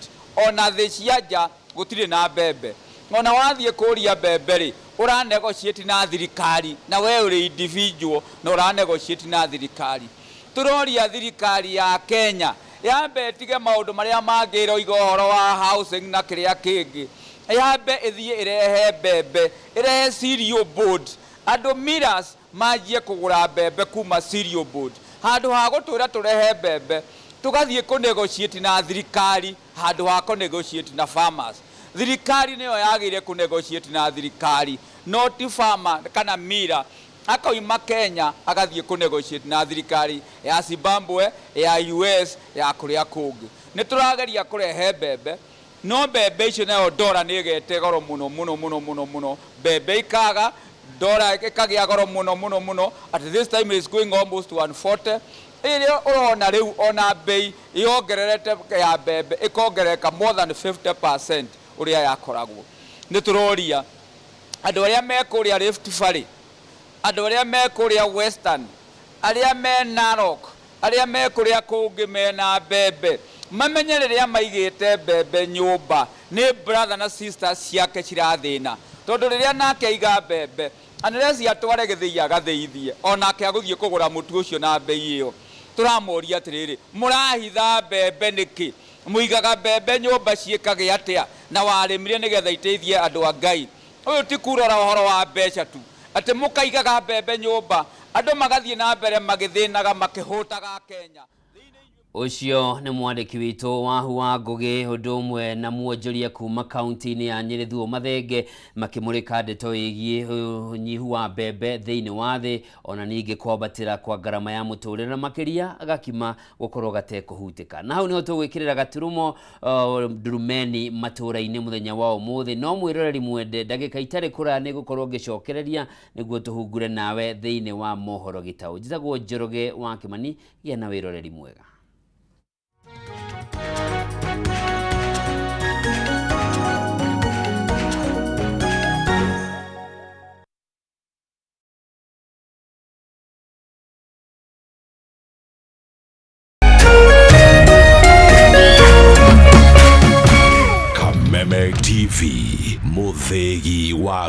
ona thĩ cia nja gũtirĩ na mbembe. Ona wathiĩ kũria mbembe rĩ, ũra negotiate na thirikari, na we ũrĩ individual na ũra negotiate na thirikari. Tũroria thirikari ya Kenya yambe ĩtige maũndũ marĩa mangĩ ĩroiga ũhoro wa housing na kĩrĩa kĩngĩ. Yambe ĩthiĩ ĩrehe mbembe, ĩrehe cereal board, andũ millers manjie kũgũra mbembe kuma cereal board, handũ ha gũtwĩra tũrehe mbembe tũgathiĩ kũ negotiate na thirikari handũ ha kũ negotiate na farmers. Thirikari nĩyo yagĩrĩire kũ negotiate na thirikari, no ti farmer kana miller akoima Kenya agathiĩ kũ negotiate na thirikari ya Zimbabwe, ya US, ya kũrĩa kũngĩ. Nĩ tũrageria kũrehe mbembe, no mbembe icio nayo ndora nĩ ĩgete goro mũno mũno mũno mũno mũno, mbembe ikaga, ndora ĩkagĩa goro mũno mũno mũno, at this time is going almost 140. Ĩrĩa ũrona rĩu ona bei yongererete ya mbembe ĩkongerereka more than 50% ũrĩa yakoragwo. Nĩ tũroria andũ arĩa me kũrĩa Rift Valley, andũ arĩa me kũrĩa Western, arĩa me Narok, arĩa me kũrĩa kũngĩ mena mbembe, mamenye rĩrĩa maigĩte mbembe nyũmba nĩ brother na sister ciake cirathĩna, tondũ rĩrĩa nake aiga mbembe unless atware gĩthĩi agathĩithie, onake agũthiĩ kũgũra mũtu ũcio na mbei ĩyo. Tũramoria atĩrĩrĩ, mũrahitha mbembe nĩkĩ? Mũigaga mbembe nyũmba ciĩkage atĩa? Na warĩmire nĩgetha iteithie andũ a Ngai. Ũyũ ti kurora ũhoro wa mbeca tu, atĩ mũkaigaga mbembe nyũmba andũ magathiĩ na mbere magĩthĩnaga makĩhũtaga Kenya. Ũcio nĩ mwandĩki witũ Wahu wa Ngũgĩ ũndũ ũmwe na mwonjoria kuma kaunti-inĩ ya Nyĩrĩ Thuo Mathenge makĩmũrĩka ndeto ĩgiĩ ũnyihu wa mbembe thĩinĩ wa thĩ ona ningĩ kwambatĩra kwa ngarama ya mũtũrĩre na makĩria gakima gũkorwo gatekũhutĩka. Na hau nĩho tũgwĩkĩrĩra gaturumo ndurumeni matũra-inĩ mũthenya wa ũmũthĩ, no mwĩroreri mwende ndagĩka itarĩ kũraya nĩ gũkorwo ngĩcokereria nĩguo tũhungure nawe thĩinĩ wa mohoro gĩtaũ. Njĩtagwo Njoroge wa Kĩmani, gĩa na wĩroreri mwega.